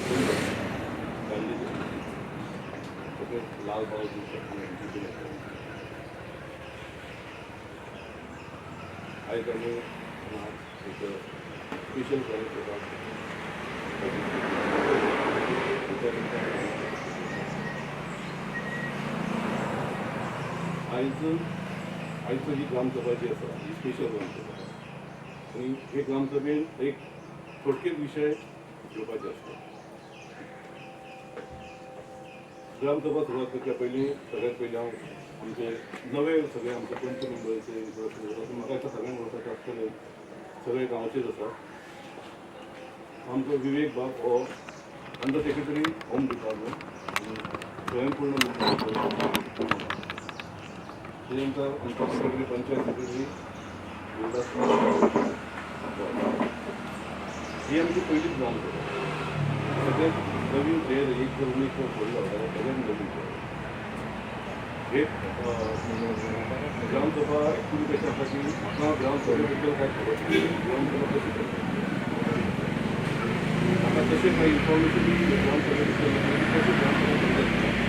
गांधी. तशेंच लाल बहादूर शास्त्री यांची पुण्यतिथी. आयज आमी हांगा एक स्पेशल ग्रामसभा आयोजीत केली. त्या निमतान आयज आयचो ही ग्रामसभा जी आसा, ही स्पेशल ग्रामसभा आनी हे ग्रामसभेन एक थोडकेच विशय घेवपाचे आसता. ग्रामसभा सुरवात करच्या पयलीं, सगळ्यात पयलीं हांव आमचे नवे सगळे आमचे पंच मेंबर्सचे इंट्रोडक्शन करता. म्हाका दिसता सगळ्यांक वळखता आसतले, सगळे गांवचेच आसा. आमचो विवेक बाब हो अंडर सेक्रेटरी, होम डिपार्टमेंट आनी स्वयंपूर्ण. त्यानंतर आमचो सेक्रेटरी, पंचायत सेक्रेटरी गुरुदास. ही आमची पयलीच ग्रामसभा. सगळ्यात नवीन चेहरे, एक जर उमेश जर सोडलो जाल्यार सगळ्यात नवीन चेहरे. हे ग्रामसभा ॲक्च्युली कशें आसा की म्हाका ग्रामसभे बद्दल कांय खबर ना. ग्रामसभा कशी करतात, म्हाका तशें कांय इन्फॉर्मेशन ग्रामसभे बद्दल नासलें की कशी ग्रामसभा कंडक्ट करतात.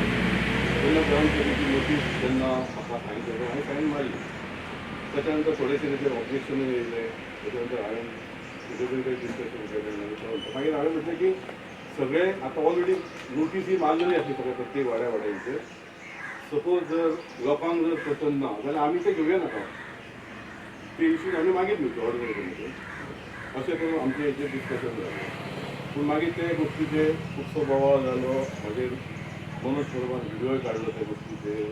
तेन्ना ग्रामसभेची नोटीस जेन्ना म्हाका सायन करता, हांवें सायन मारली. त्याच्या नंतर थोडेशे तेचेर ऑब्जेक्शनूय येयले. त्याच्या नंतर हांवें तुजे कडेन डिस्कशन केलें. मागीर मागीर हांवें म्हटलें की सगळे आतां ऑलरेडी नोटीस ही मारलेली आसली सगळे प्रत्येक वाड्या वाड्यांचेर. सपोज जर लोकांक जर पसंत ना जाल्यार आमी ते घेवया नाका, ते इश्यूज आमी मागीर घेवचे ऑर्डिनरी कमिटीन, अशें करून आमचें हेचेर डिस्कशन जालें. पूण मागीर ते गोश्टीचेर खुबसो बोवाळ जालो. मागीर मनोज परबान व्हिडियोय काडलो त्या गोश्टीचेर.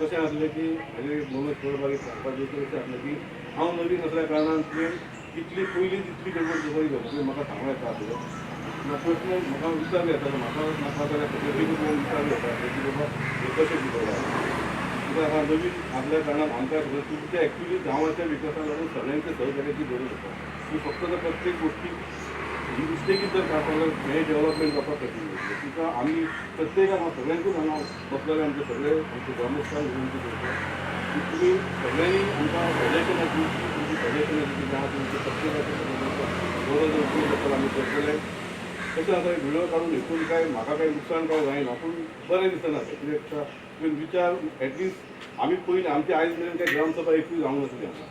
कशें आसलें की मागीर मनोज परबाक एक सांगपाचें कशें आसलें की हांव नवीन आसल्या कारणान तुवें इतली पयलींच इतली गडबड जाली, तुवें म्हाका सांगूं येता आसलें ना. प्रश्न म्हाका विचारूं येतालो म्हाका, नाका जाल्यार सेक्रेटरीक तुवें विचारूं येता आसलें की बाबा, हें कशें कितें जालें? कित्याक हांगा नवीन आसल्या कारणान आमकां खबर तुमच्या एक्चुली गांवाच्या विकासाक लागून सगळ्यांच्या सहकार्याची गरज आसा. तुमी फक्त जर प्रत्येक गोष्टी ही मिस्टेकीच जर काडटा जाल्यार हें डेव्हलपमेंट जावपाक कठीण जातलें. तुका आमी प्रत्येकाक, हांव सगळ्यांकूच, हांगा बसलेले आमचे सगळे आमचे ग्रामस्थांक विनंती करता की तुमी सगळ्यांनी आमकां सजेशनां दिवची. तुमची सजेशनां जी कितें आहा, तुमचे प्रत्येकाचे गरज उपयोग जाता, आमी करतले. तशें आतां व्हिडिओ काडून हितून काय म्हाका कांय लुकसाण काय जायना, पूण बरें दिसना तें. कित्याक तुवें विचार एटलिस्ट आमी पयलीं आमचे आयज मेरेन काय ग्रामसभा एकूय जावंक नासली हांगा.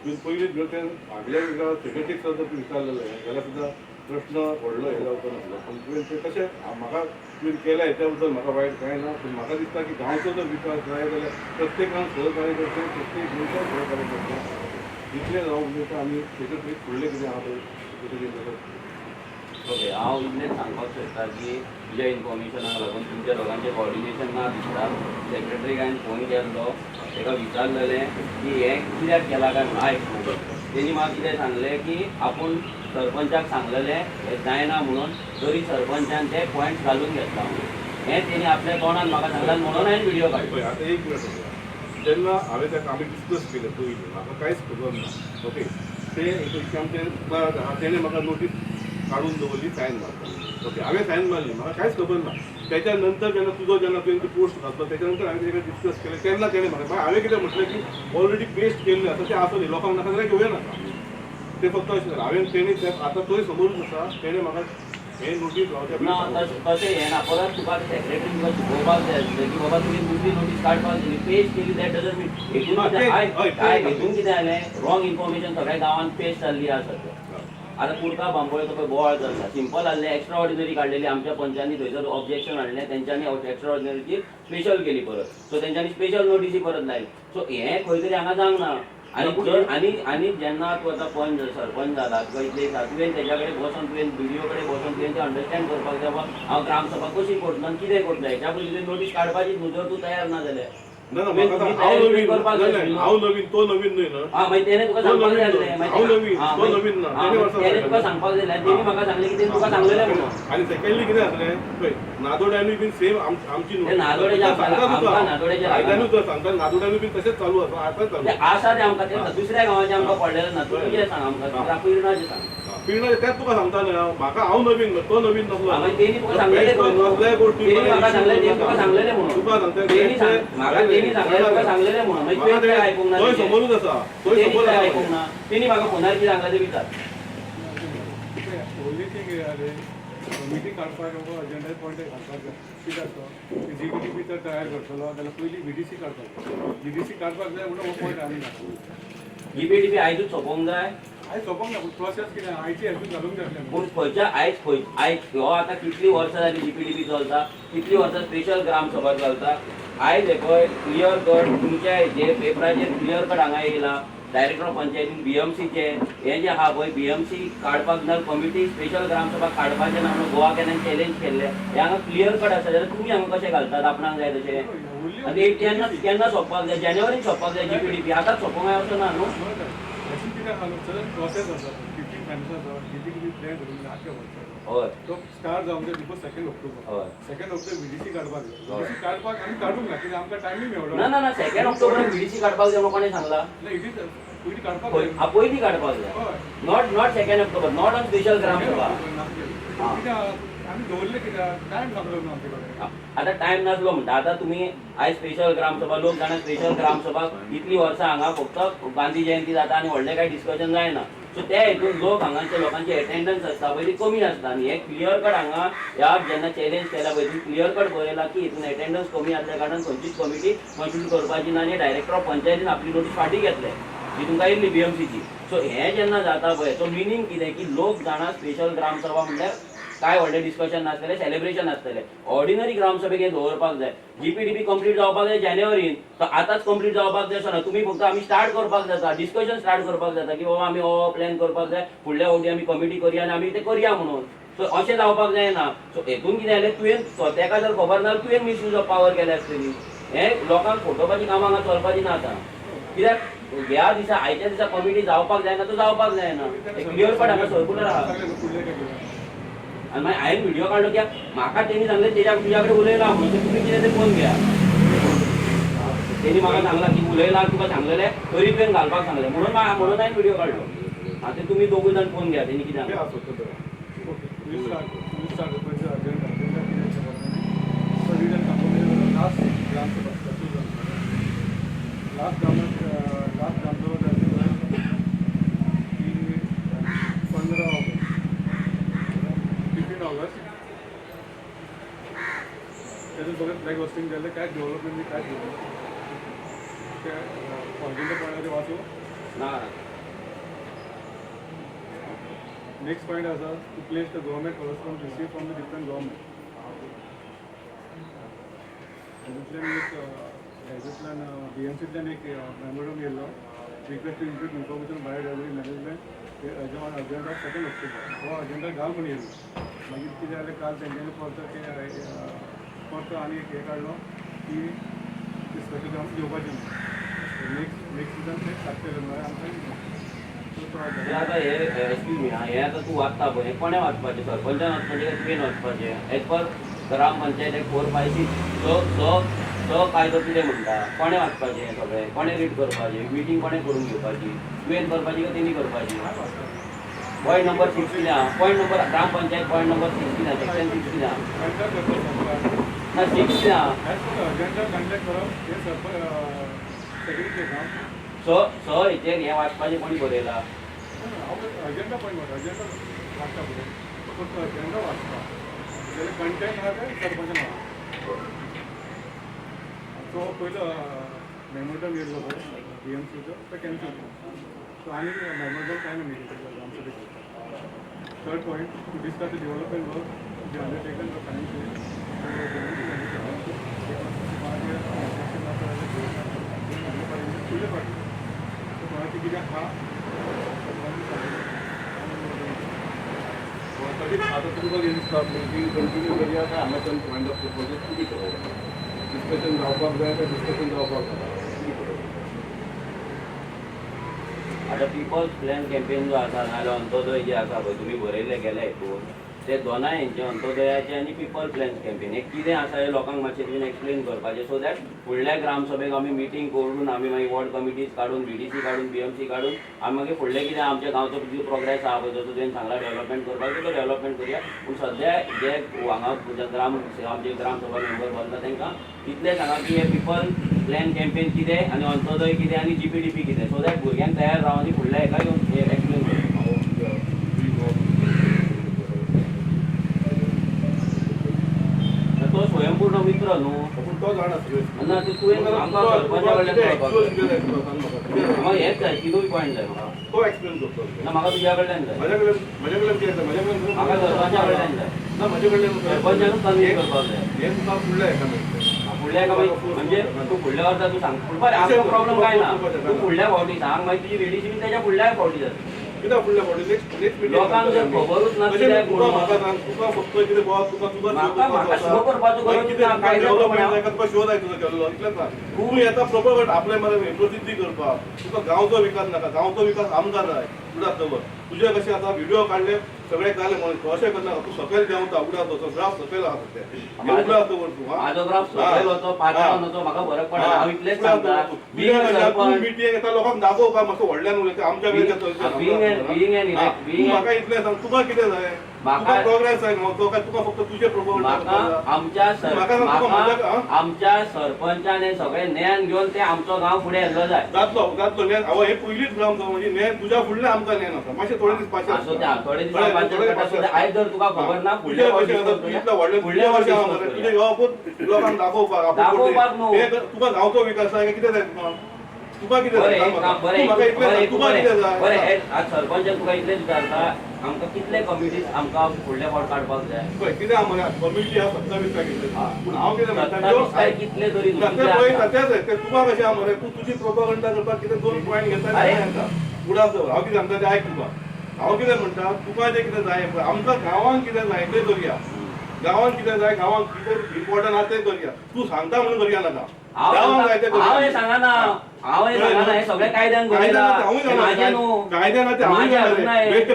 तुवें पयलींच घेवन तें फाटल्या सेक्रेटरीक सुद्दां तूं विचारलेलें जाल्यार सुद्दां प्रश्न व्हडलो हे जावचो नासलो. पूण तुवें तें कशें म्हाका तुवें केलें हेच्या बद्दल म्हाका वायट कांय ना. पूण म्हाका दिसता की गांवचो जर विकास जाय जाल्यार प्रत्येकान सहकार्य करचें, प्रत्येक मनशान सहकार्य करचें. इतलें हांव उलयतां आनी सेक्रेटरी फुडलें कितें आहा पळय तशें. ओके, हांव इतलेंच सांगपाक सोदता की तुज्या इन्फॉर्मेशनाक लागून तुमच्या दोगांचें कॉर्डिनेशन ना दिसता. सेक्रेटरीक हांवें फोन केल्लो, ताका विचारलेलें की हें कित्याक केलां काय म्हणून. आयक, तेणी म्हाका कितें सांगलें की आपूण सरपंचाक सांगलेलें हें जायना म्हणून, तरी सरपंचान ते पॉयंट्स घालून घेतला म्हणून. हें तेणी आपल्या तोंडान म्हाका सांगलां म्हणून हांवें व्हिडिओ काडलो. पळय, आतां एक मिनट आसा. जेन्ना हांवें ताका आमी डिस्कस केलें पयलीं, म्हाका कांयच खबर ना, ओके, ते एक आमचे क्लर्क आहा, तेणें म्हाका नोटीस काडून दवरली सायन मारपाक. ओके, हांवें सायन मारली, म्हाका कांयच खबर ना. त्याच्या नंतर जेन्ना तुजो जेन्ना तुवें ती पोस्ट घातलो, त्याच्या नंतर हांवें तेजे कडेन डिस्कस केलें, तेन्ना तेणें म्हाका, मागीर हांवें कितें म्हटलें की ऑलरेडी पेस्ट केल्लें आसा तें आसूं दी, लोकांक नाका जाल्यार घेवया नाका आमी ते. फक्त अशें जालें. हांवें तेणें आतां तोय समोरूच आसा, तेणें म्हाका हें नोटीस लावच्या ना. पयलीं तशें तशें हें ना. परत तुका सेक्रेटरी तुका शिकोवपाक जाय आसलें की बाबा, तुवें दुसरी नोटीस काडपाक दिली, पेस्ट केली, that doesn't मीन हेतून हा, कितें हय, ते आयक, हेतून कितें जालें, रॉंग इन्फॉर्मेशन सगळ्या गांवांत पेस्ट जाल्ली आसा सद्या. आतां कुडका बांबोळे तो पळय बोवाळ चल्ला. सिंपल आहलें, एक्स्ट्रा ऑर्डिनरी काडलेली, आमच्या पंचांनी थंयसर ऑब्जेक्शन हाडलें, तेंच्यांनी एक्स्ट्रा ऑर्डिनरीची स्पेशल केली परत. सो तेंच्यांनी स्पेशल नोटीसी परत लायली. सो हें खंय तरी हांगा जावंक ना. आनी जर आनी आनी जेन्ना तूं आतां पंच सरपंच जाला, तुका इतलें आसा, तुवें तेज्या कडेन बसोन, तुवें बीडीओ कडेन बसोन तुवें तें अंडरस्टँड करपाक जाय, बाबा हांव ग्रामसभा कशी करतलो आनी कितें करतलो. हेच्या पयलीं तुवें नोटीस काडपाचीच न्हू जर तूं तयार ना जाल्यार. ना ना, तुवें म्हाका तुजी हांव तयारी नवीन करपाक जाय ना, आसली न्हू. हांव नवीन, तो नवीन न्हय ना. हा, मागीर तेणे तुका तो सांगपाक नवीन जाय न्हय. आसलें. मागीर हांव नवीन, तो नवीन ना. तेणे वर्सां तेणे सांगलें. तुका सांगपाक जाय आसलें आनी तेणी म्हाका सांगलें की तेणी तुका सांगलेलें म्हणून. आनी सेकंडली कितें आसलें पळय, नादोड्यानूय बीन सेम आमची ते नादोड्याचे सांगता तुका. आमकां नादोड्याचे कायद्यानूच सांगता, नादोड्यानूय बीन तशेंच चालू आसा, आतां चालू. ते आसा ते आमकां, ते दुसऱ्या गांवाचें आमकां पडलेलें ना. तूं तुजें सांग आमकां, तुका पिर्णाचें सांग. पिर्णा तेंच तुका सांगता न्हय हांव. म्हाका हांव नवीन, तो नवीन नासलो. हा, मागीर तेणी तुका सांगलेलें खंय न्हू? कसल्याय गोष्टी तेणी म्हाका सांगलें, तेणी तुका सांगलेलें म्हणून. तुका सांगता. म्हाका तेणी सांगलें, तुका सांगलेलें म्हणून. मागीर तुवें कित्याक आयकूंक ना तोय तेजें? समोरूच आसा, तोय तेणी समोर कित्याक आसा. आयकूंक ना? तेणी म्हाका फोनार कितें सांगलां तें विचार. ओनली थिंग जालें. कमिटी काडपाक अजेंडा पॉयंट घालपाक जाय. कितें आसता की जीपीडीपी जर तयार करतलो जाल्यार पयलीं व्हीडीसी काडपाक जाय. व्हीडीसी काडपाक जाय म्हणून हो पॉयंट आमी घातला. जीपीडीपी आयजूच सोंपोवंक जाय. आयज सोंपोंक ना, पूण प्रोसेस कितें आयची हेतून घालूंक जाय आसलें. पूण खंयच्या आयज खंय आयज ह्यो आतां कितलीं वर्सां जालीं जीपीडीपी चलता, कितलीं वर्सां स्पेशल ग्राम सभा चलता. आयज हे पळय क्लियर कट तुमच्या जे पेपराचेर क्लियर कट हांगा येयला. डायरेक्टर ऑफ पंचायतीन बीएमसीचे हे जे आहा पळय, बीएमसी काडपाक ना, कमिटी स्पेशल ग्रामसभा काडपाचें ना म्हणून गोवा कॅनान चॅलेंज केल्लें. हें हांगा क्लियर कट आसा जाल्यार तुमी हांगा कशें घालतात आपणाक जाय तशें? आनी एक केन्ना केन्ना सोंपपाक जाय? जानेवारीन सोंपपाक जाय जीपीडीपी. आतांच सोंपोंक जाय असो ना न्हू. हातून कितें आहा, सगळें प्रोसेस आसा. 15 फायनान्स आसा, जीपीडीपी प्लॅन करून आख्खे वर्साचो तो स्टार्ट जावंक जाय बिफोर 2 ऑक्टोबर. 2 ऑक्टोबर व्हीडीसी काडपाक जाय. व्हीडीसी काडपाक आमी काडूंक ना कित्याक आमकां टायमींग मेळना. ना ना ना, 2 ऑक्टोबराक व्हीडीसी काडपाक जाय म्हणून कोणें सांगला? ना, it is पयलीं काडपाक जाय. पयलीं काडपाक जाय. Not 2 October, not on special gram sabha. कित्याक आमी दवरले कित्याक टायम नासलो न्हू आमचे कडेन. आतां टायम नासलो म्हणटा. आतां तुमी आयज स्पेशल ग्रामसभा, लोक जाणा स्पेशल ग्रामसभा इतली वर्सां हांगा फक्त गांधी जयंती जाता आनी व्हडलें कांय डिस्कशन जायना. सो त्या हितून लोक हांगाचे लोकांची एटेंडन्स आसता पळय ती कमी आसता. आनी हें क्लियर कट हांगा ह्या जेन्ना चॅलेंज केला पळय, हितून क्लियर कट बरयला की हितून एटेंडन्स कमी आसल्या कारणान खंयचीच कमिटी कॉन्स्टिट्यूट करपाची ना. आनी डायरेक्टर ऑफ पंचायतीन आपली नोटीस फाटीं घेतले जी तुमकां येयल्ली बीएमसीची. सो हें जेन्ना जाता पळय, तो मिनींग कितें की लोक जाणा स्पेशल ग्रामसभा म्हणल्यार काय व्हडलें डिस्कशन नासतलें, सेलिब्रेशन आसतलें. ऑर्डिनरी ग्रामसभेक हें दवरपाक जाय. जीपीडीपी कंप्लीट जावपाक जाय जानेवारीन, तो आतांच कंप्लीट जावपाक जाय असो ना. तुमी फक्त आमी स्टार्ट करपाक जाता, डिस्कशन स्टार्ट करपाक जाता की बाबा आमी हो प्लॅन करपाक जाय, फुडल्या फावटी आमी कमिटी करया आनी आमी तें करया म्हणून. सो अशें जावपाक जायना. सो हेतून कितें जालें, तुवें तेका जर खबर ना, तुवें मिसयूज ऑफ पावर केल्या आसतली. हें लोकांक फटोवपाची कामां हांगा चलपाची ना आतां. कित्याक ह्या दिसा आयच्या दिसा कमिटी जावपाक जायना तो जावपाक जायना. क्लियर कट हांगा सर्कुलर आहा. आनी मागीर हांवें व्हिडियो काडलो की म्हाका तेणी सांगलें तेज्या तुज्या कडेन उलयला म्हणून, तुमी कितें तें पळोवन घेया. तेणी म्हाका सांगलां की उलयला तुका सांगलेलें तरी तुवें घालपाक सांगलें म्हणून म्हणून हांवें व्हिडियो काडलो. आतां तुमी दोगूय जाण पळोवन घेया तेणी कितें सांगलें. लास्ट ग्रामसभा जाली ती 15 ऑगस्ट, 15 ऑगस्ट. तेजून सगळें फ्लॅग होस्टिंग जाल्लें. कांयच डेव्हलपमेंट बी कांयच जालें ते अजेंडा पॉयंटाचेर वाचूं ना. नेक्स्ट पॉयंट आसा to place the government correspondence receive from the different government. हातूंतल्यान एक हेतूंतल्यान बीएमसींतल्यान एक मेमोरंडम येयल्लो, request to include information biodiversity management on agenda 2 October. हो अजेंडा घाल म्हूण येयल्लो. मागीर कितें जालें, काल तेंच्यांनी परतो ते परतो आनी एक हें काडलो की स्पेशल ग्राम घेवपाचें नेक्स्ट नेक्स्ट विकान ते काडटले म्हळ्यार आमकां. आतां हे एक्सक्यूज मी, हें आतां तूं वाचता पळय, हें कोणें वाचपाचें? सरपंचान वाचपाचें काय तुवें वाचपाचें? एज पर ग्राम पंचायत एक्ट 4, 5, 6, 6, 6, 6 कायदो कितें म्हणटा? कोणें वाचपाचें हें सगळें? कोणें रीड करपाचें? मिटींग कोणें करून घेवपाची? तुवें करपाची काय तेणी करपाची? पॉयंट नंबर 16 आहा. पॉयंट नंबर ग्राम पंचायत पॉयंट नंबर 16 आहा, सेक्शन 16 आहा. ना, 16 आहा. स स हेचेर हें वाचपाचें कोणी बरयलां? अजेंडा पॉयंट अजेंडा वाचता पळय, फक्त अजेंडा वाचता जाल्यार कंटेंट आहा तें सरपंचान आहा. तो पयलो मेमोरंडम येयल्लो पळय बीएमसीचो, तो कॅन्सल केलो. सो आनी मेमोरंडम कांय ना meeting ग्रामसभेक. Third point, to discuss the development work the undertaken by financial फुडले फावटी कोणाचें कितें आहा. आतां तुमकां कितें दिसता, मिटींग कंटिन्यू करया काय हांगाच्यान पॉयंट ऑफ प्रोजेक्ट कितें करप? डिस्कशन जावपाक जाय काय डिस्कशन जावपाक जाय कितें करप? आतां पिपल्स प्लॅन कॅम्पेन जो आसा नाजाल्यार अंत्योदय जे आसा पळय, तुमी बरयल्ले गेले हितून ते दोनाय हेंचे अंत्योदयाचे आनी पिपल प्लॅन कॅम्पेन हे कितें आसा हें लोकांक मातशें तुवें एक्सप्लेन करपाचें, सो that फुडल्या ग्रामसभेक आमी मिटींग करून आमी मागीर वॉर्ड कमिटीज काडून, बीडीसी काडून, बीएमसी काडून आमी मागीर फुडलें कितें आमच्या गांवचो जो प्रोग्रेस आहा पळय, जसो तुवें सांगला डेव्हलपमेंट करपाक, तो डेव्हलपमेंट करया. पूण सद्या जे हांगा ग्राम आमचे ग्रामसभा मेंबर बसला तांकां इतलें सांगा की हे पिपल प्लॅन कॅम्पेन कितें आनी अंत्योदय कितें आनी जीपीडीपी कितें, सो that भुरग्यांक तयार रावन आनी फुडल्या हेका येवन एक्सप्लेन करया. मेळटलो न्हू. पूण तो जाणा सगळें. ना ते तुवें आमकां सरपंचा कडल्यान कळपाक जाय. म्हाका हेच जाय, तिनूय पॉयंट जाय म्हाका. तो एक्सप्लेन करतो. ना, म्हाका तुज्या कडल्यान जाय. म्हज्या कडल्यान कितें जाय? म्हज्या कडल्यान म्हाका सरपंचा कडल्यान जाय. ना, म्हज्या कडल्यान सरपंचानूच कन्विन्स करपाक जाय. हें तुका फुडल्या हेका मेळटलें. फुडल्या एका म्हणजे तूं फुडल्या वर्सा तूं सांग. बरें, आमकां प्रॉब्लम काय ना, तूं फुडल्या फावटी सांग, मागीर तुजी रेडीशी बी तेच्या फुडल्या फावटी जाता. कित्याक फुडल्या फावटी नेक्स्ट नेक्स्ट मिटींग. लोकांक जर खबरूच ना कित्याक तुका म्हाका सांग, तुका फक्त कितें बाबा तुका तुका म्हाका म्हाका शो करपाचो गरज ना. कायद्या प्रमाणे तुका शो जाय तुजो केल्लो इतलेंच ना. तूं येता प्रॉपर आपले मरे प्रसिद्धी करपाक. तुका गांवचो विकास नाका, गांवचो विकास आमकां जाय. उडास दवर तुजे कशें आसा, व्हिडिओ काडले सगळें जालें म्हणून अशें करनाका. तूं सकयल देंवता, उडास दवर, ग्राफ सकयल आसा सद्या, उडास दवर तूं. म्हाजो ग्राफ सकयल वचो पातळान वचो, म्हाका फरक पडना. हांव इतलेंच सांगता, मिटींग येता लोकांक दाखोवपाक मातसो व्हडल्यान उलयता आमच्या कडेन. म्हाका इतलें सांग, तुका कितें जाय? म्हाका प्रोग्रेस जाय गांवचो काय तुका फक्त तुजें प्रॉपर? म्हाका आमच्या आमच्या सरपंचान हे सगळें ज्ञान घेवन ते आमचो गांव फुडें येल्लो जाय. जातलो जातलो ज्ञान. आवय हे पयलींच गांव म्हणजे ज्ञान तुज्या फुडलें आमकां ज्ञान आसा. मातशें थोडे दीस पाशे आसूं ते, थोडे दीस पाशे. आयज जर तुका खबर ना, फुडल्या फुडल्या वर्सा तुजें येवपूच लोकांक दाखोवपाक दाखोवपाक न्हू. तुका गांवचो विकास जाय काय कितें जाय तुका? तुका कितें जाय? बरें, आज सरपंचान तुका इतलें विचारता, आमकां कितले कमिटीज आमकां फुडले फावट काडपाक जाय? पळय कितें आहा मरे, कमिटी आहा 27 तारखेर. पूण हांव कितें म्हणटा, कितले तरी तेच ते तुका कशें आहा मरे, तूं तुजी प्रोपोगंडा करपाक कितें 2 पॉयंट घेता. उडास दवर. हांव कितें सांगता तें आयक तुका. हांव कितें म्हणटा, तुका जें कितें जाय पळय, आमकां गांवांत कितें जाय तें करया. गांवांत कितें जाय, गांवांत कितें इम्पॉर्टंट आहा तें करया. तूं सांगता म्हणून करया नाका. हांव हें सांगना, हांव हें सांगना, हें सगळें कायद्यान कायद्यान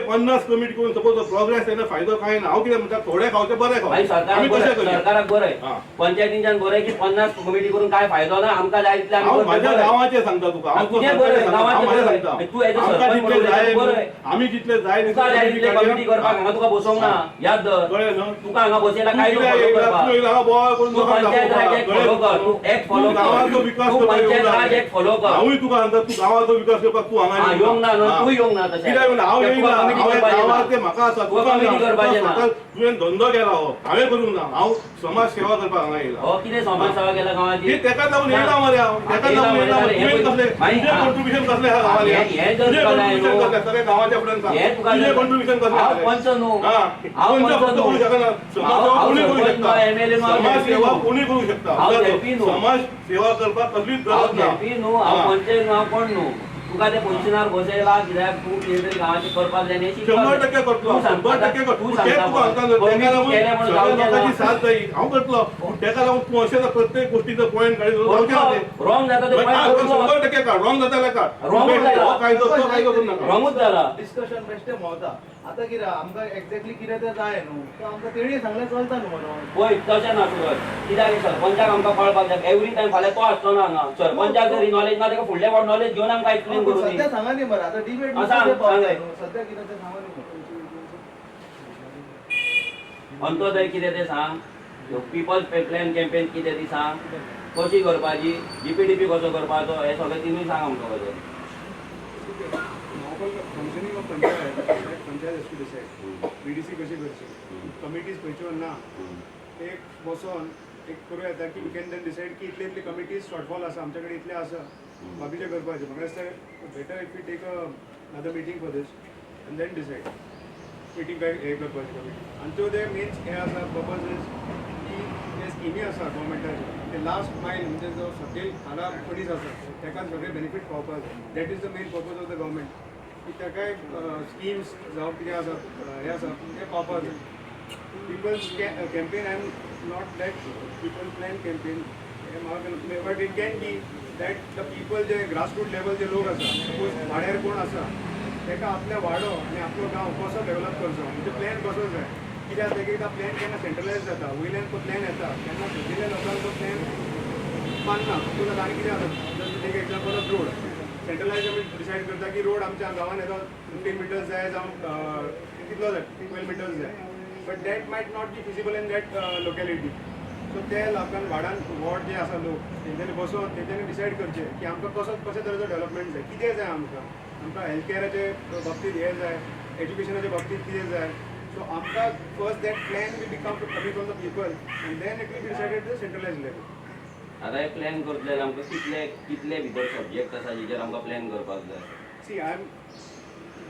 50 कमिटी करून सपोज प्रोग्रेस येना, फायदो कांय ना. हांव कितें म्हणटा, थोडे खावचे बरें खावचें. सरकाराक बरें, पंचायतींच्यान बरें की 50 कमिटी करून काय फायदो ना. आमकां जाय तितलें हांव म्हाज्या गांवाचें सांगता तुका. आमी जितले जाय तितले कमिटी करपाक हांगा तुका बसोवंक ना. याद धर, तुका हांगा बसयला काय पंचायत राज एक्ट फॉलो कर. तूं एक्ट फॉलो कर, तूं पंचायत राज एक्ट फॉलो कर. हांवूय तुका सांगता, तूं गांवाचो विकास करपाक तूं हांगा येवंक ना, तूं येवंक ना. तशें कित्याक येवंक ना? हांव येयना, गांवाचें म्हाका आसा. तुका तुवें धंदो केला हो, हांवें करूंक ना. हांव समाज सेवा करपाक हांगा येयला. हो कितें समाज सेवा केला गांवाची? तेकाच लागून येयला मरे हांव, तेकाच लागून येयला. तुवें कसलें तुजें कॉन्ट्रिब्युशन कसलें आहा गांवांनी? तुजें कॉन्ट्रिब्युशन कसलें सगळ्या गांवाच्या फुड्यान सांग. तुजें कॉन्ट्रिब्युशन कसलें? पंच न्हू, हांव पंच फक्त करूंक शकना. समाज सेवा कोणूय करूंक शकता. समाज सेवा कोणूय करूंक शकता. समाज सेवा करपाक कसलीच गरज ना. न्हू, हांव पंचायत न्हू, हांव कोण न्हू. तुका ते पोजिशनार बसयला कित्याक तूं कितें तरी गांवाचें करपाक जाय न्ही. 100% करतलो, 100% करतलो. तें तुका सांगता, तेका लागून सगळ्या लोकांची साथ जाय. हांव करतलो, पूण तेका लागून तूं अशें प्रत्येक गोश्टीचो पॉयंट काडीत रॉंग जाता ते 100% काड. रॉंग जाता जाल्यार काड. हो कायदो तो कायदो करूं नाका. रॉंगूच जाला. डिस्कशन बेश्टें भोंवता. आतां कितें आमकां एक्झॅक्टली कितें तें जाय न्हू, तो आमकां तेणी सांगलें चलता न्हू म्हणून. पळय तशें ना सुरज, कित्याक सरपंचाक आमकां कळपाक जाय एवरी टायम. फाल्यां तो आसचो ना हांगा. सरपंचाक जरी नॉलेज ना, ताका फुडल्या फावट नॉलेज घेवन आमकां एक्सप्लेन करूं. सद्या सांगा न्ही मरे, आतां डिबेट सद्या कितें तें सांगा न्ही. अंत्योदय कितें तें सांग, पिपल्स प्लॅन कॅम्पेन कितें ती सांग, कशी करपाची, जीपीडीपी कसो करपाचो, हें सगळें तिनूय सांग आमकां कशें. Functioning of panchayat, panchayat has to decide. VDC कशी करची, कमिटीज खंयच्यो ना, एक बसोन एक करूं येता की we can then decide की इतले इतले कमिटीज शॉर्टफॉल आसा आमच्या कडेन, इतले आसा बाकीचे करपाचे. म्हाका दिसता better if you take another meeting for this and then decide meeting काय हें करपाची कमिटी. आनी त्यो ते मेन हें आसा पर्पज is की जे स्किमी आसा गव्हर्मेंटाच्यो ते लास्ट मायल म्हणजे जो सकयल खाला मनीस आसा ताका सगळे बेनिफीट पावपाक जाय. That is the main purpose of the government की ताकाय स्किम्स जावं कितें आसा हें आसा तें पावपाक जाय. People's campaign, I am not that people plan campaign हें म्हाका, but it can be that the people J grassroot level जे लोक आसा, सपोज वाड्यार कोण आसा ताका आपल्या वाडो आनी आपलो गांव कसो डेवलप करचो म्हणजे प्लॅन कसो जाय. कित्याक एक एकदां प्लॅन केन्ना सेंट्रलायज जाता, वयल्यान तो प्लॅन येता तेन्ना सकयल्या लोकांक तो प्लॅन मानना. सपोज आनी कितें आसा, just take example of road. Centralise आमी डिसायड करता की रोड आमच्या गांवान येता 15 मिटर्स जाय जावं कितलो जाय 12 मिटर्स जाय, but that might not be feasible in that locality. So ते लोकांक वाडान वॉर्ड जे आसा लोक तेंच्यांनी बसोन तेंच्यांनी डिसायड करचें की आमकां कसो कशे तरेचो डेवलपमेंट जाय, कितें जाय आमकां, आमकां हेल्थ कॅराचे बाबतींत हें जाय, एज्युकेशनाच्या बाबतींत कितें जाय. सो आमकां first that plan will become coming from the people and then it will be decided the centralise level. आतां हे प्लॅन करतले जाल्यार आमकां कितले कितले भितर सब्जेक्ट आसा जेचेर आमकां प्लॅन करपाक जाय? See, I am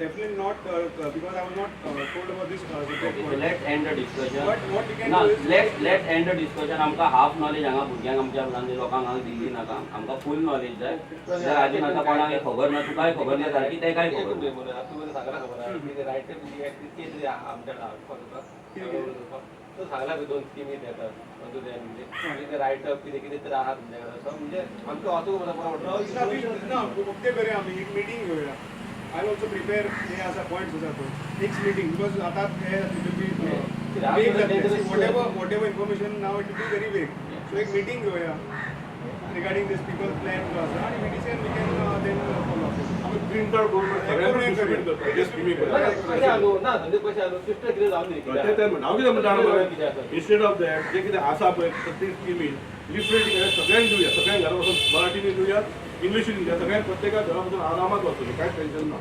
definitely not because I was not told about this subject. Okay, so let's end the discussion. But what we can ना do is let's end the discussion. आमकां half knowledge हांगा भुरग्यांक आमच्या म्हणजे लोकांक हांगा दिल्ली नाका, आमकां फूल नॉलेज जाय. जाल्यार आजून आतां कोणाक खबर ना, तुकाय खबर ना सारकी, तेकाय खबर ना. तूं सांगला खबर आहा रायट कितें तरी आमच्या तुका तूं सांगला पळय दोन स्किमी येतात म्हणजे रायट अप कितें कितें तरी आहा तुमच्या कडेन असो म्हणजे आमकां वाचूंक बरो पडटा. ना उक्ते करूया आमी एक मिटींग घेवया. I also prepare हे आसा पॉयंट्स आसा पळय नेक्स्ट मिटींग, because आतां हे vague जातलें. Whatever information now, it will be very vague. So एक मिटींग घेवया रिगार्डिंग दीस पीपल प्लॅन जो आसा आनी VDCN we can then follow up. आमी प्रिंट आउट करून सगळ्यांक डिस्ट्रिब्यूट करता जे स्किमी. कशें आहा न्हू ना धंदे कशें आहा न्हू सिस्टर कितें जावन न्ही. ते म्हणटा हांव कितें म्हणटा जाणा मरे, इन्स्टेड ऑफ that जे कितें आसा पळय प्रत्येक स्किमी लिफलेट सगळ्यांक दिवया, सगळ्यांक घरा वचून मराठीन दिवया, इंग्लिशीन दिवया, सगळ्यांक प्रत्येकाक घरा वचून आरामात वाचतले, कांयच टेन्शन ना.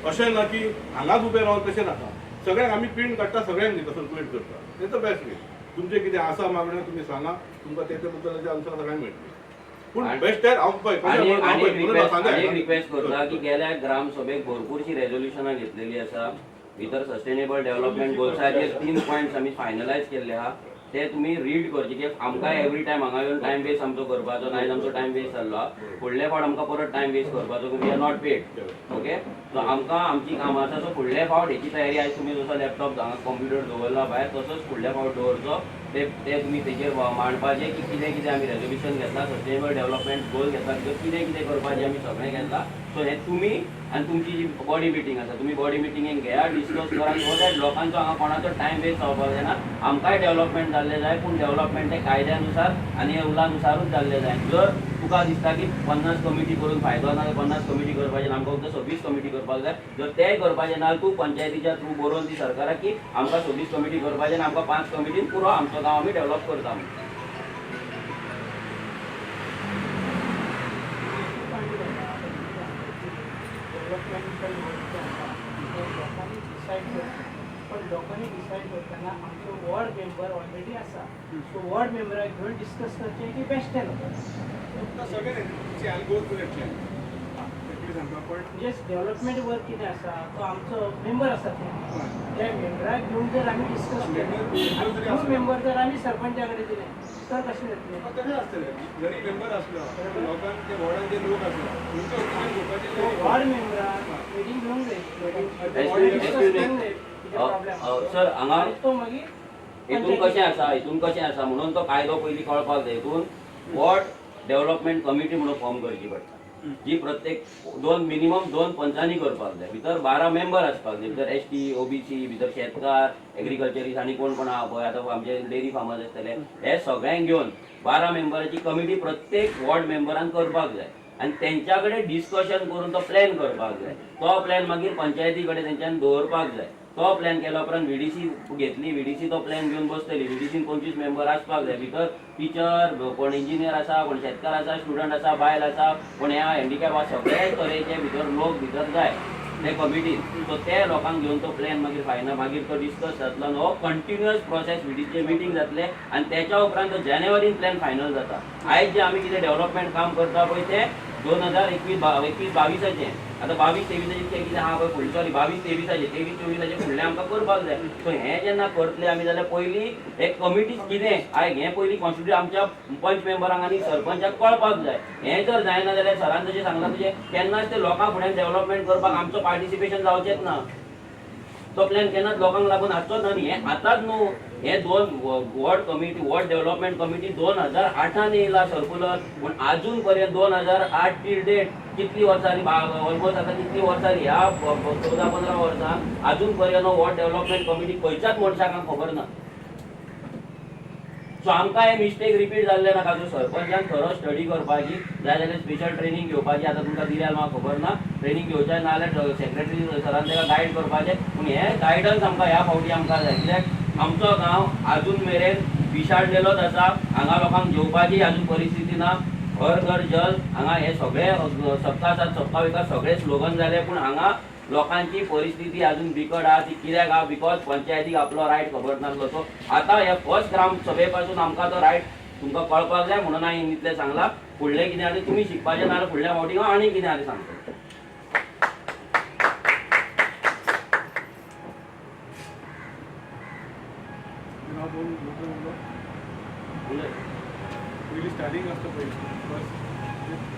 अशें ना की हांगाच उबें रावन, तशें नाका. सगळ्यांक आमी प्रिंट काडटा, सगळ्यांक दिता, सर्कुलेट करता. तें बेस्ट वे. तुमचें कितें आसा मागण्यो तुमी सांगा, तुमकां तेचे बद्दल आन्सर सगळ्यांक मेळटली. पूण बेस्ट हांव पळय आनी आनी एक रिक्वेस्ट, आनी एक रिक्वेस्ट करता की गेल्या ग्राम सभेक भरपूरशी रेजोल्युशनां घेतलेली आसा. भितर सस्टेनेबल डेव्हलपमेंट गोल्साचेर 3 पॉयंट्स आमी फायनलायज केल्ले आहा, ते तुमी रीड करचे की आमकां एवरी टायम हांगा येवन टायम वेस्ट आमचो करपाचो ना. आयज आमचो टायम वेस्ट जाल्लो आहा, फुडले फावट आमकां परत टायम वेस्ट करपाचो. We are not paid, okay? So आमकां आमची कामां आसा. सो फुडले फावट हेची तयारी आयज तुमी जसो लॅपटॉप हांगा कंप्युटर दवरला भायर, तसोच फुडल्या फावट दवरचो. ते ते तुमी तेजेर मांडपाचें की कितें कितें आमी रेजोल्युशन घेतला, सस्टेनेबल डेव्हलपमेंट गोल घेतला, भितर कितें कितें करपाचें आमी सगळें घेतला. सो हें तुमी आनी तुमची जी बॉडी मिटींग आसा, तुमी बॉडी मिटींगेक घेया, डिस्कस करा, सो that लोकांचो हांगा कोणाचो टायम वेस्ट जावपाक जायना. आमकांय डेव्हलपमेंट जाल्लें जाय, पूण डेव्हलपमेंट तें कायद्यानुसार आनी रुलानुसारूच जाल्लें जाय. जर तुका दिसता की 50 कमिटी करून फायदो ना, 50 कमिटी करपाचें ना, आमकां फक्त 26 कमिटी करपाक जाय, जर तेंय करपाचें ना, तूं पंचायतीच्या थ्रू बरोवन दी सरकाराक की आमकां 26 कमिटी करपाचें ना, आमकां 5 कमिटीन पुरो, आमचो गांव आमी डेव्हलप करता म्हणून. डेव्हलपमेंटल वर्क जें आसा तें लोकांनी डिसायड करचें, पण लोकांनी डिसायड करतना आमचो वॉर्ड मेंबर ऑलरेडी आसा, सो वॉर्ड मेंबराक घेवन डिस्कस करचें की बेश्टें लोकांक. सगळें see, I go through that plan exactly सांगता पण म्हणजे डेव्हलपमेंट वर्क कितें आसा तो आमचो मेंबर आसा, ते त्या मेंबराक घेवन जर आमी डिस्कस केलें, दोन मेंबर जर आमी सरपंचा कडेन दिले तर कशें जातलें? तशें आसतलें. जरी मेंबर आसलो, लोकांक ते वॉर्डान जे लोक आसलो तेंचे ओपिनियन घेवपाचें. वॉर्ड मेंबरान मिटींग घेवंक जाय. Excuse me. कितें प्रॉब्लेम सर, हांगा आनी तो मागीर हितून कशें आसा, हितून कशें आसा म्हणून तो कायदो पयलीं कळपाक जाय. हितून वॉर्ड डेव्हलपमेंट कमिटी म्हणून फॉर्म करची पडटा, जी प्रत्येक दोन मिनिमम दोन पंचांनी करपाक जाय. भितर 12 मेंबर आसपाक जाय. भितर एसटी, ओबीसी, भितर शेतकार, एग्रीकल्चरिस्ट आनी कोण कोण आहा पळय, आतां आमचे डेरी फार्मर्स आसतले, हे सगळ्यांक घेवन 12 मेंबराची कमिटी प्रत्येक वॉर्ड मेंबरान करपाक जाय आनी तेंच्या कडेन डिस्कशन करून तो प्लॅन करपाक जाय. तो प्लॅन मागीर पंचायती कडेन तेंच्यान दवरपाक जाय. तो प्लॅन केल्या उपरांत व्हीडीसी घेतली, व्हीडीसी तो प्लॅन घेवन बसतली. व्हीडीसीन 25 मेंबर आसपाक जाय. भितर टिचर, कोण इंजिनियर आसा, कोण शेतकार आसा, स्टुडंट आसा, बायल आसा, कोण ह्या हँडिकॅप आसा, सगळे तरेचे भितर लोक भितर जाय ते कमिटीन. सो ते लोकांक घेवन तो प्लॅन मागीर फायनल मागीर तो डिस्कस जातलो आनी हो कंटिन्युअस प्रोसेस. व्हीडीचे मिटींग जातले आनी तेच्या उपरांत तो जानेवारीन प्लॅन फायनल जाता. आयज जे आमी कितें डेव्हलपमेंट काम करता पळय तें 2021 21 22आचें, आतां 22 23आचें कितें आहा पळय फुडलें, सॉरी 22 23आचें, 23 24आचें फुडलें आमकां करपाक जाय. सो हें जेन्ना करतले आमी जाल्यार पयलीं हे कमिटी कितें आयक हें पयलीं कॉन्स्टिट्यूट आमच्या पंच मेंबरांक आनी सरपंचाक कळपाक जाय. हें जर जायना जाल्यार सरान जशें सांगलां तुजें केन्नाच ते लोकां फुड्यान डेव्हलपमेंट करपाक आमचो पार्टिसिपेशन जावचेंच ना. तो प्लॅन केन्नाच लोकांक लागून आसचोच ना. आनी हें आतांच न्हू, हे दोन ward committee, ward development committee 2008 येयला सर्कुलर, पूण आजून पर्यंत 2008 टिल डेट कितली वर्सां जालीं, ऑलमोस्ट आतां कितली वर्सां जालीं, ह्या 14-15 वर्सां आजून पर्यंत वॉर्ड डेव्हलपमेंट कमिटी खंयच्याच मनशाक खबर ना. सो आमकां हे मिस्टेक रिपीट जाल्ले नाका. सो सरपंचान खरो स्टडी करपाची जाय जाल्यार स्पेशल ट्रेनींग घेवपाची, आतां तुमकां दिल्यार म्हाका खबर ना, ट्रेनींग घेवचें ना जाल्यार सेक्रेटरी सरान ताका गायड करपाचें. पूण हें गायडन्स आमकां ह्या फावटी आमकां जाय, कित्याक आमचो गांव आजून मेरेन पिशाडलेलोच आसा. हांगा लोकांक जेवपाची आजून परिस्थिती ना. हर घर जल हांगा हे सगळे सबका साथ सबका विकास सगळे स्लोगन जाले, पूण हांगा लोकांची परिस्थिती अजून बिकट आहा. ती कित्याक आहा? Because पंचायतीक आपलो रायट खबर नासलो. सो आतां ह्या फर्स्ट ग्राम सभे पासून आमकां तो रायट तुमकां कळपाक जाय म्हणून हांवें इतलें सांगलां. फुडलें कितें आहा तें तुमी शिकपाचें, नाजाल्यार फुडल्या फावटी हांव आनी कितें आहा तें सांगतलो. पयलीं स्टार्टींग आसता पयलीं फर्स्ट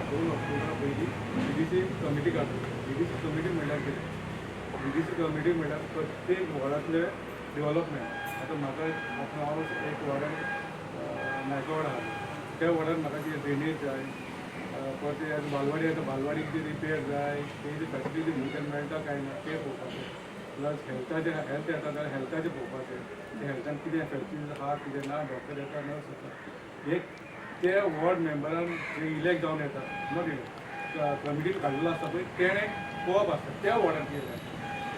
2 ऑक्टोबरा पयलीं बीडीसी कमिटी काडली. बीडीसी कमिटी म्हणल्यार कितें? बीडीसी कमिटी म्हणल्यार प्रत्येक वॉर्डांतले डेव्हलपमेंट. आतां म्हाका आतां हांव एक वॉर्डान नायकवाड आहा, त्या वॉर्डान म्हाका कितें ड्रेनेज जाय, परते बालवाडी आसा, बालवाडीक कितें रिपेर जाय, तेजी फॅसिलिटी भितर मेळटा काय ना तें पळोवपाचें. प्लस हेल्थाचें, हेल्थ येता जाल्यार हेल्थाचें पळोवपाचें, तें हेल्थान कितें फॅसिलिटीज आहा कितें ना, डॉक्टर येता नर्स येता, एक ते वॉर्ड मेंबरान जे इलेक्ट जावन येता, not elect, कमिटीन काडलेलो आसता पळय तेणें पळोवप आसता त्या वॉर्डान कितें जाय.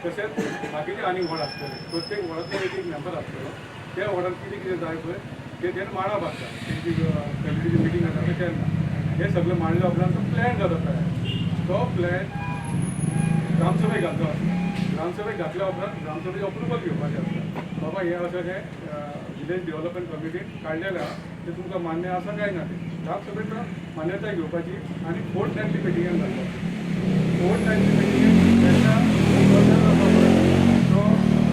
तशेंच बाकीचे आनी वॉर्ड आसतले, प्रत्येक वॉर्डांतलो एक एक मेंबर आसतलो, त्या वॉर्डान कितें कितें जाय पळय तें तेणें मांडप आसता. तेंची कमिटीची मिटींग जाता पळय तेन्ना हें सगळें मांडल्या उपरांत तो प्लॅन जाता तयार. तो प्लॅन ग्रामसभेक घालचो आसता. ग्रामसभेक घातल्या उपरांत ग्रामसभेचें अप्रुवल घेवपाचें आसता. बाबा हें अशें हें विलेज डेव्हलपमेंट कमिटीन काडलेलें आहा, तें तुमकां मान्य आसा काय ना तें ग्रामसभेक मान्यताय घेवपाची आनी फोर्टनायटली मिटिंगेन घालपाची. फोर्टनायटली मिटिंगेन तेन्ना प्रोसेस आसा पळय तो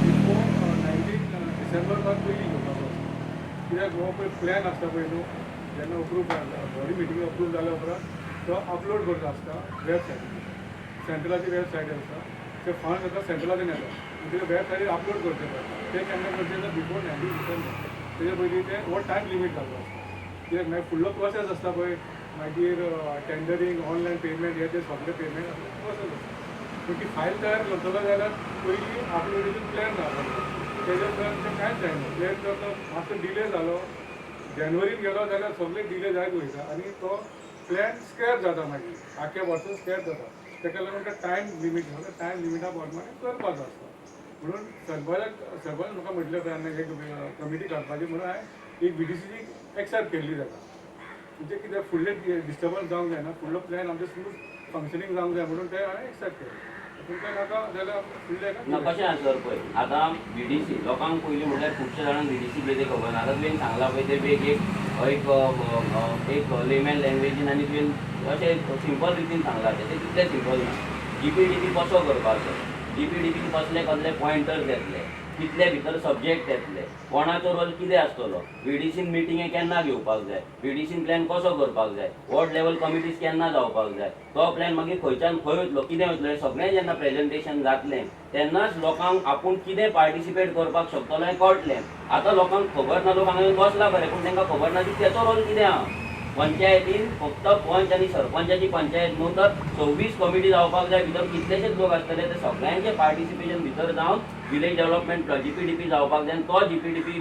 बिफोर 19 डिसेंबर पयलीं घेवपाचो आसता. कित्याक हो पळय प्लॅन आसता पळय न्हू, जेन्ना अप्रूव बॉडी मिटींग अप्रूव जाल्या उपरांत तो अपलोड करचो आसता वेबसायटीचेर. सेंट्रलाची वेबसायट आसता, ते फंड आतां सेंट्रलाच्यान येता आनी ते वेबसायटीर अपलोड करचे पडटा. ते केन्ना करचे जाल्यार बिफोर 19 डिसेंबर, तेजे पयलीं ते हो टायम लिमीट घालचो आसता. कित्याक मागीर फुडलो प्रोसेस आसता पळय, मागीर टेंडरींग, ऑनलायन पेमेंट, हे ते सगळे पेमेंट प्रोसेस आसता. पूण ती फायल तयार करतलो जाल्यार पयलीं अपलोडेशन प्लॅन जावपाक जाय. तेजे उपरांत तें कांयच जायना. प्लॅन जर तो मातसो डिले जालो, जानेवारीन गेलो जाल्यार सगळे डिले जायत वयता आनी तो प्लॅन स्क्रॅप जाता, मागीर आख्या वर्सान स्क्रॅप जाता. ताका लागून ते टायम लिमीट, टायम लिमिटा प्रमाणे करपाचो आसता. म्हणून सरपंच म्हाका म्हटलें तेन्ना एक कमिटी काडपाची, म्हणून हांवें एक बीडीसीची एक्सेप्ट केल्ली जाता. म्हणजे कितें फुडलें डिस्टर्बन्स जावंक जायना, फुडलो प्लॅन आमचें स्मूथ फंक्शनींग जावंक जाय म्हणून तें हांवें एक्सेप्ट केलें. तुमकां नाका जाल्यार फुडलें ना कशें आसा सर पळय, आतां बीडीसी लोकांक पयलीं म्हणल्यार खुबशे जाणांक बीडीसी कितें खबर ना. आतां तुवें सांगलां पळय तें एक एक एक लेमॅन लँग्वेजीन आनी तुवें अशें सिंपल रितीन सांगलां तें तितलें सिंपल ना. जीपीडीपी कसो करपाचो, जीपीडीपीन कसले कसले पॉयंटर्स येतले, कितले भितर सब्जेक्ट येतले, कोणाचो रोल कितें आसतलो, बीडीसीन मिटिंगे केन्ना घेवपाक जाय, बीडीसीन प्लॅन कसो करपाक जाय, वॉर्ड लेवल कमिटीज केन्ना जावपाक जाय, तो प्लॅन मागीर खंयच्यान खंय वयतलो, कितें वयतलो, हें सगळें जेन्ना प्रेजेंटेशन जातलें तेन्नाच लोकांक आपूण कितें पार्टिसिपेट करपाक शकतलो हें कळटलें. आतां लोकांक खबर ना, लोक हांगा येवन बसला बरें, पूण तांकां खबर ना की तेचो रोल कितें आहा. पंचायतीन फक्त पंच आनी सरपंचाची पंचायत न्हू तर 26 कमिटी जावपाक जाय, भितर कितलेशेच लोक आसतले, ते सगळ्यांचे पार्टिसिपेशन भितर जावन विलेज डेव्हलपमेंट जीपीडीपी जावपाक जाय आनी तो जीपीडीपी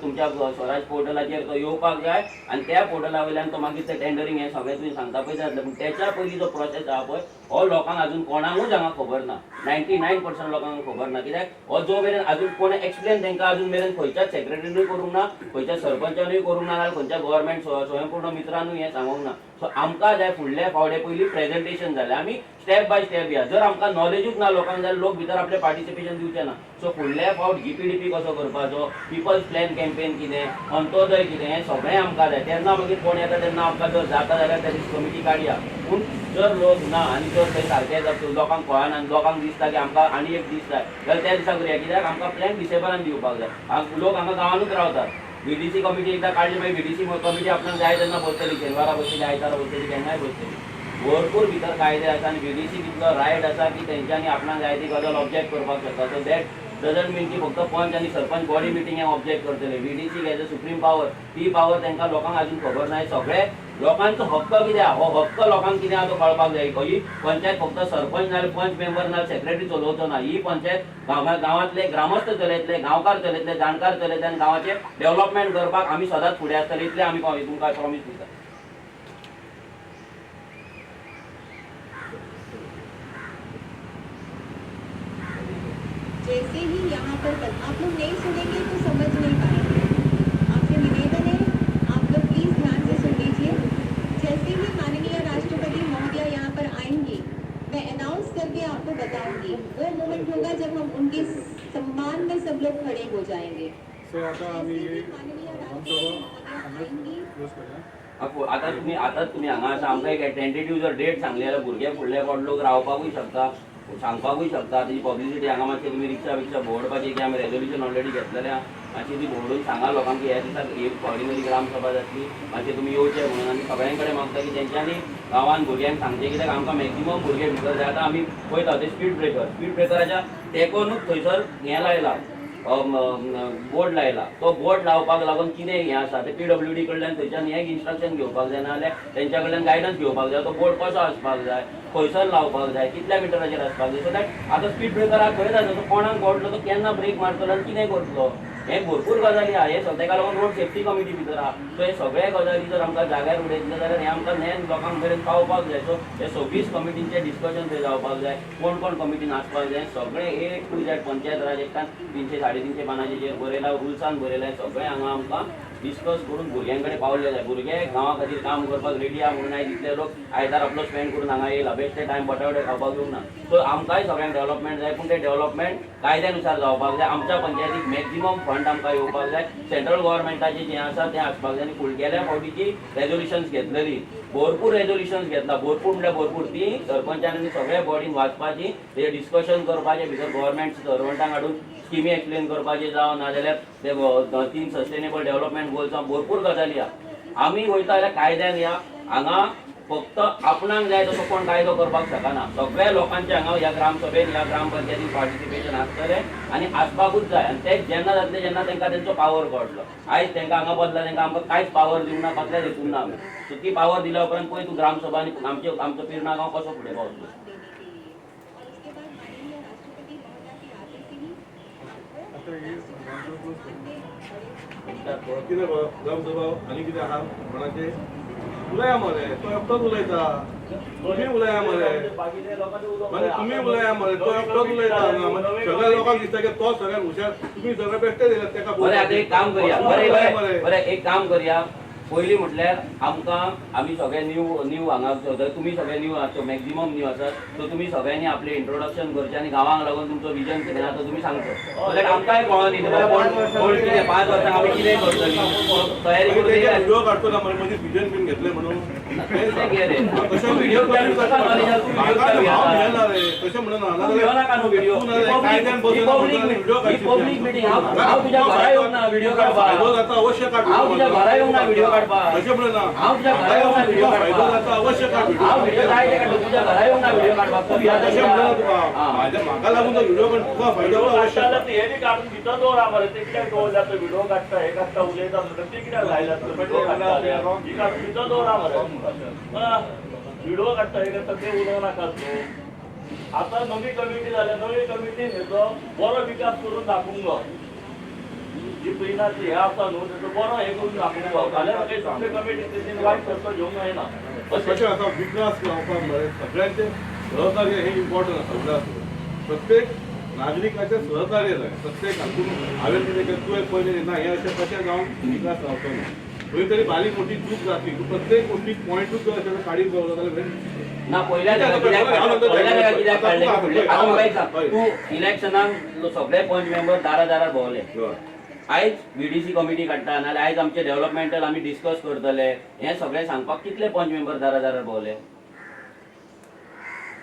तुमच्या स्वराज पोर्टलाचेर तो येवपाक जाय आनी त्या पोर्टला वयल्यान तो मागीर ते टेंडरींग हें सगळें तुमी सांगता पळय जातलें. पूण तेच्या पयलीं जो प्रोसेस आहा पळय हो लोकांक अजून कोणाकूच हांगा खबर ना, 99% लोकांक खबर ना. कित्याक हो जो मेरेन अजून कोण एक्सप्लेन तांकां अजून मेरेन खंयच्याच सेक्रेटरीनूय करूंक ना, खंयच्या सरपंचानूय करूंक ना, नाजाल्यार खंयच्या गव्हर्मेंट स्वयंपूर्ण मित्रानूय हें सांगूंक ना. सो आमकां जाय फुडल्या फावटे पयलीं प्रेजेंटेशन जालें, आमी स्टेप बाय स्टेप या. जर आमकां नॉलेजूच ना लोकांक जाल्यार लोक भितर आपलें पार्टिसिपेशन दिवचे ना. सो फुडल्या फावट जीपीडीपी कसो करपाचो, पिपल्स प्लॅन कॅम्पेन कितें, अंत्योदय कितें, हें सगळें आमकां जाय. तेन्ना मागीर कोण येता तेन्ना आमकां जर जाता जाल्यार त्या दीस कमिटी काडया. पूण जर लोक ना आनी जर थंय सारकें जर लोकांक कळना आनी लोकांक दिसता की आमकां आनी एक दीस जाय जाल्यार त्या दिसा करुया. कित्याक आमकां प्लॅन डिसेंबरान दिवपाक जाय. लोक हांगा गांवानूच रावतात. बीडीसी कमिटी एकदां काडली मागीर बीडीसी कमिटी आपणाक जाय तेन्ना बसतली, शेनवारा बसतली, आयतारा बसतली, केन्नाय बसतली. भरपूर भितर कायदे आसा आनी बीडीसी कितलो रायट आसा की तेंच्यांनी आपणाक जाय ती गजाल ऑब्जेक्ट करपाक शकता. सो that doesn't मीन की फक्त पंच आनी सरपंच बॉडी मिटींग ऑब्जेक्ट करतले. BDC as a supreme power, ती पावर तांकां लोकांक अजून खबर ना. सगळे लोकांचो हक्क कितें आहा, हो हक्क लोकांक कितें आहा तो कळपाक जाय. ही पंचायत फक्त सरपंच नाल्यार पंच मेंबर नाल्यार सेक्रेटरी चलोवचो ना. ही पंचायत गांवांतले ग्रामस्थ चलयतले, गांवकार चलयतले, जाणकार चलयतले आनी गांवाचें डेव्हलपमेंट करपाक आमी सदांच फुडें आसतले, इतलें आमी तुमकां प्रॉमीस दिता. जैसे ही यहाँ पर आप लोग नहीं सुनेंगे तो समझ नहीं पाएंगे। आपसे निवेदन है, आप लोग प्लीज़ ध्यान से सुन लीजिए। जैसे ही बताऊंगी। वो मोमेंट होगा जब हम उनके सम्मान में सब लोग खड़े हो जाएंगे। सो आता आमी जैसे ही माननीय ग्रामसभा राष्ट्रपति हांगाच महोदय आएंगी, क्लोज करूया। आतां तुमी हांगा आसा, आमकां एक टेंटेटीव जर डेट सांगली जाल्यार भुरगे फुडले कोण लोक रावपाकूय शकता, सांगपाकूय शकता। तेजी पब्लिसिटी हांगा मातशें तुमी रिक्षा बिक्षा भोंवडपाची की आमी रेजोल्युशन ऑलरेडी घेतलेलें आहा, मातशी ती भोंवडून सांगा लोकांक की ह्या दिसाक एक ऑर्डिनरी ग्रामसभा जातली, मातशें तुमी येवचें म्हणून। आनी सगळ्यां कडेन मागता की तेंच्यांनी गांवान भुरग्यांक सांगचें, कित्याक आमकां मॅक्झिमम भुरगे भितर जाय। आतां आमी पळयता ते स्पीड ब्रेकर, स्पीड ब्रेकराच्या तेकोनूच थंयसर हें लायला, बोर्ड लायला। तो बोर्ड लावपाक लागून कितें हें आसा ते पीडब्ल्यूडी कडल्यान थंयच्यान हें इन्स्ट्रक्शन घेवपाक जाय, नाजाल्यार तेंच्या कडल्यान गायडन्स घेवपाक जाय। तो बोर्ड कसो आसपाक जाय, खंयसर लावपाक जाय, कितल्या मिटराचेर आसपाक जाय, सो that आतां स्पीड ब्रेकराक खंयच आसा, तो कोणाक पडलो तो केन्ना ब्रेक मारतलो आनी कितें करतलो, हें भरपूर गजाली आहा। हे सगळें तेका लागून रोड सेफ्टी कमिटी भितर आहा। सो हे सगळे गजाली जर आमकां जाग्यार उडयतले जाल्यार हें आमकां नेन लोकांक मेरेन पावपाक जाय। सो हे 26 कमिटींचें डिस्कशन थंय जावपाक जाय, कोण कोण कमिटीन आसपाक जाय, सगळें ए टू झॅड पंचायत राज एक्टान 300 350 पानांचेर बरयलां, रुल्सान बरयलां, सगळें हांगा आमकां डिस्कस करून भुरग्यां कडेन पावले जाय। भुरगे गांवा खातीर काम करपाक रेडी आहा म्हणून आयज इतले लोक आयतार आपलो स्पेंड करून हांगा येयला, बेश्टे टायम बटावटे खावपाक येवंक ना। सो आमकांय सगळ्यांक डेव्हलपमेंट जाय, पूण ते डेव्हलपमेंट कायद्यानुसार जावपाक जाय। आमच्या पंचायतीक मॅक्झिमम फंड आमकां येवपाक जाय, सेंट्रल गव्हर्मेंटाचे जें आसा तें आसपाक जाय। आनी फुडल्या फावटीची रेजोल्युशन्स घेतलेली, भरपूर रेजोल्युशन्स घेतला, भरपूर म्हणल्यार भरपूर, ती सरपंचान आनी सगळ्या बॉडीन वाचपाची, ते डिस्कशन करपाचें, भितर गव्हर्मेंट सर्वंटांक हाडून स्किमी एक्सप्लेन करपाचे जावं, नाजाल्यार ते तीन सस्टेनेबल डेव्हलपमेंट गोल्स जावं, भरपूर गजाली आहा। आमी वयता जाल्यार कायद्यान या, हांगा फक्त आपणाक जाय तसो कोण कायदो करपाक शकना। सगळ्या लोकांचे हांगा ह्या ग्रामसभेन, ह्या ग्रामपंचायतीन पार्टिसिपेशन आसतलें आनी आसपाकूच जाय। आनी ते जेन्ना जातलें, जेन्ना तांकां तेंचो पावर कळटलो। आयज तांकां हांगा बदला, तांकां आमकां कांयच पावर दिवंक ना, कसल्याच हेतून ना आमी। सो ती पावर दिल्या उपरांत पळय तूं ग्रामसभा आनी आमचे आमचो पिर्णा गांव कसो फुडें पावतलो। देने के लिए और उसके बाद माननीय राष्ट्रपति महोदय के आते से ही आता ही ग्रामसभा क्लोज करूया। खड़े कितें गो ग्रामसभा आनी कितें आहा कोणाचें? उलया मरे, तो एकटोच उलयता। तुमी उलया मरे। बाकीच्या लोकांनी उलोवंक म्हणजे जाय. तुमी उलया मरे, तो एकटोच उलयता हांगा। म्हणजे सगळ्या लोकांक दिसता की तो सगळ्यात हुशार, तुमी सगळे बेश्टे दिल्यात तेका। बरें, आतां एक काम करया, बरें बरें मरे। बरें, एक काम करया। पयलीं म्हटल्यार आमकां आमी सगळे न्यू न्यू हांगा, तुमी सगळे न्यू आसा, मॅक्झिमम न्यू आसात, सो तुमी सगळ्यांनी आपलें इंट्रोडक्शन करचें आनी गांवांक लागून तुमचो विजन कितें आहा तो तुमी सांगचो, सो that आमकांय कळोन न्ही कोण कोण कितें, 5 वर्सां आमी कितें करतली तयारी करून येयल्या। व्हिडिओ काडतो ना मरे, मदीं विजन बीन घेतलें म्हणून। कितें रे? तशें व्हिडिओ तुका नॉलेज आसा, तूं व्हिडिओ म्हाका हांव काडया। भियेना रे, तशें म्हणना। तूं भियो नाका न्हू व्हिडिओ। कायद्यान बसून पब्लीक व्हिडिओ ही पब्लीक मिटींग। हांव हांव तुज्या घरा येवंक ना व्हिडिओ काडपाक। फायदो जाता अवश्य काड। हांव तुज्या घरा येवंक ना व्हिडिओ काडपाक। तशें म्हणना। हांव तुज्या घरा येवंक ना व्हिडिओ फायदो काडपाक। जाता अवश्य काड। हांव व्हिडिओ जाय ते काडटा, तुज्या घरा येवंक ना व्हिडिओ काडपाक। तूं भिया। तशें म्हणना तुका, म्हाज्या म्हाका लागून तो व्हिडिओ, पण तुका फायदो अवश्य काडटा ते हे बी काडून भितर दवरा मरे। ते कित्याक दवरल्या? तो व्हिडिओ काडटा, हे काडटा, उलयता म्हणटा, ते कित्याक लायला? व्हिडिओ काडटा, ही काडून भितर दवरा मरे। व्हिडिओ काडटा, हे काडटा, ते उलोवं नाका तूं। आतां नवी कमिटी जाल्या, नवी कमिटीन हेचो बरो विकास करून दाखोवंक जाय। जी पिर्णाची हे आसा न्हू, तेचो बरो हे करून दाखोवंक जाय, जाल्यार मागीर दुसरे कमिटी तेणी वायट फैसलो घेवंक जायना। कशें आसा, विकास जावपाक मरे सगळ्यांचे सहकार्य हे इम्पॉर्टंट आसा। विकास प्रत्येक नागरिकाचें सहकार्य जाय प्रत्येक हातून। हांवें कितें केलें, तुवें पयलें ना, हें अशें कशें जावन विकास जावचो ना। खंय तरी बारीक मोठी चूक जातली। तूं प्रत्येक गोष्टीक पॉयंटूच जर अशें काडीत रावलो जाल्यार ना, पयल्या जागा कित्याक, पयल्या जागा कित्याक काडलें की फुडले? आतां म्हाका एक सांग तूं, इलेक्शनाक सगळे पंच मेंबर दारा दारार भोंवले। आयज व्हीडीसी कमिटी काडटा, नाजाल्यार आयज आमचे डेव्हलपमेंटल आमी डिस्कस करतले, हें सगळें सांगपाक कितले पंच मेंबर दारा दारार भोंवले?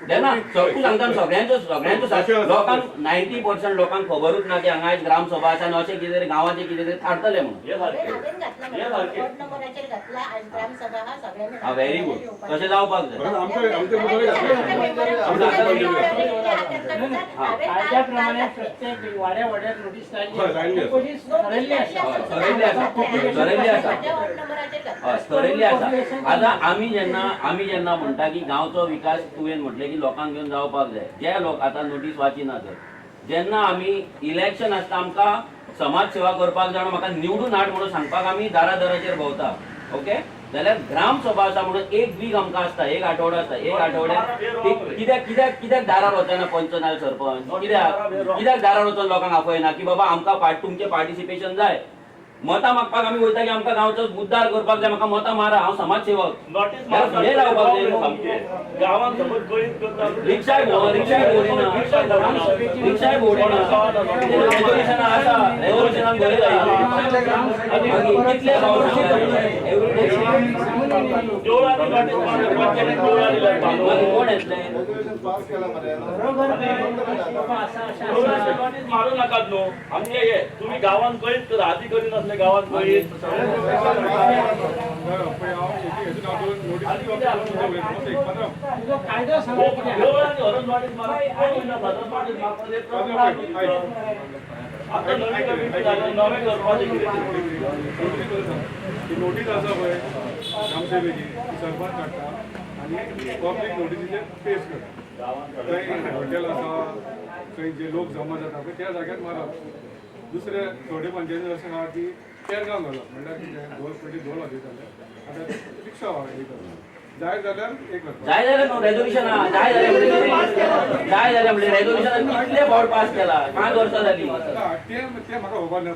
तेन्ना तूं सांगता न्हू, सगळ्यांचो सगळ्यांचो लोकांक, 90% लोकांक खबरूच ना की हांगा आयज ग्रामसभा आसा आनी अशें कितें तरी गांवाचें कितें तरी थारतलें म्हणून। हे सारकें। हांवें घातला, हे सारकें। वॉर्ड नंबराचेर घातला, आज ग्रामसभा हा सगळ्यांनी। हा, व्हेरी गुड, तशें जावपाक जाय। आमच्या आमच्या कायद्या प्रमाणे प्रत्येक वाड्या वाड्यार नोटीस हय, लायिल्ली लायली आसा. पयलींच ठरयल्ली आसा। ठरयल्ली आसा, ठरयल्ली आसा। वॉर्ड नंबराचेर घातला। हय, ठरयल्ली आसा। आतां आमी जेन्ना म्हणटा की गांवचो विकास, तुवें म्हटलें की लोकांक घेवन जावपाक जाय, जे लोक आतां नोटीस वाचिना तर जेन्ना आमी इलेक्शन आसता, आमकां समाज सेवा करपाक जाय, म्हाका निवडून हाड म्हणून सांगपाक आमी दारा दाराचेर भोंवता, ओके, जाल्यार ग्रामसभा आसा म्हणून एक वीक आमकां आसता, एक आठवडो आसता। एक आठवड्यात कित्याक कित्याक कित्याक दारार वचना पंच नाजाल्यार सरपंच? कित्याक कित्याक दारार वचून लोकांक आपयना की बाबा आमकां पार्ट तुमचें पार्टिसिपेशन जाय? मतां मागपाक आमी वयता की आमकां गांवचो उद्धार करपाक जाय, म्हाका मतां मारा, हांव समाज सेवक। नोटीस जाल्यार फुडें रावपाक जाय न्हू। सामकें गांवांत समज गळीत करता। रिक्षाय भोंव, रिक्षाय भोंवली ना। रिक्षाय भोंवडेना रेजोल्युशन आसा रेजोल्युशनान बरयला कितले कोण येतले मारू नाकात न्हू आमचे हे तुम्ही गावान कळीत करा आधी करी नसले गावान कळीत आता नवी कमिटी झाली नवे करपाचें कितें नोटीस आसा पळय ग्रामसभेची सरपंच काडटा आनी पब्लीक नोटीसीचेर पेस्ट करता. थंय हॉटेल आसा थंय जे लोक जमा जाता पळय त्या जाग्यार मारप. दुसरे थोडे पंचायती अशें आहा की पेरगांव घालप म्हणल्यार कितें ढोल पयलीं ढोल वाजयताले आतां रिक्षा हे करता जाय जाल्यार एक करता जाय जाल्यार न्हू रेजोल्युशन आहा जाय जाल्यार जाय जाल्यार म्हणलें रेजोल्युशन कितले फावट पास केला 5 वर्सां जाली ते ते म्हाका खबर ना.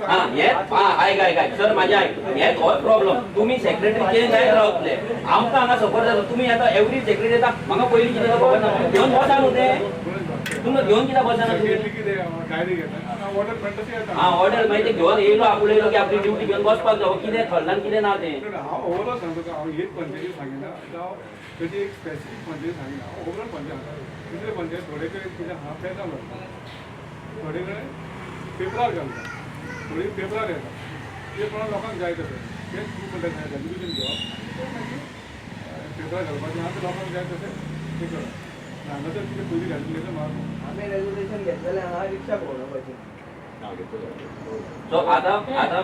हां हे आयक आयक आयक सर म्हाजें आयक हे होच प्रॉब्लम तुमी सेक्रेटरी चेंज जायत रावतले आमकां हांगा सफर जाता. तुमी आतां एवरी सेक्रेटरी येता म्हाका पयलीं कितें खबर ना घेवन बसा न्हू ते तुमकां घेवन कित्याक बसना डायरी घेता ऑर्डर मेळटा तशें येता. हां ऑर्डर मागीर ते घेवन येयलो आपूण येयलो की आपली ड्युटी घेवन बसपाक जावो कितें थल्लान कितें ना तें. हांव ओवरऑल सांगता हांव एक पंचायती सांगिना जावं ताची एक स्पेसिफीक पंचायत सांगिना हांव ओवरऑल पंचायत सांगता. दुसरे पंचायत थोडे कडेन कितें आहा पेजां घालता थोडे कडेन पेपरार घालता थोडी पेपरार येता ते प्रमाण लोकांक जाय तशें तें तूं म्हणटा रेजोल्युशन घेवप तें मागीर पेपरार घालपाचें आहा तें लोकांक जाय तशें तें करप. हांगासर कितें पयलीं रेजोल्युशन मारप आमी रेजोल्युशन घेतलेलें आहा रिक्षा भोंवडावपाची. सो आतां आतां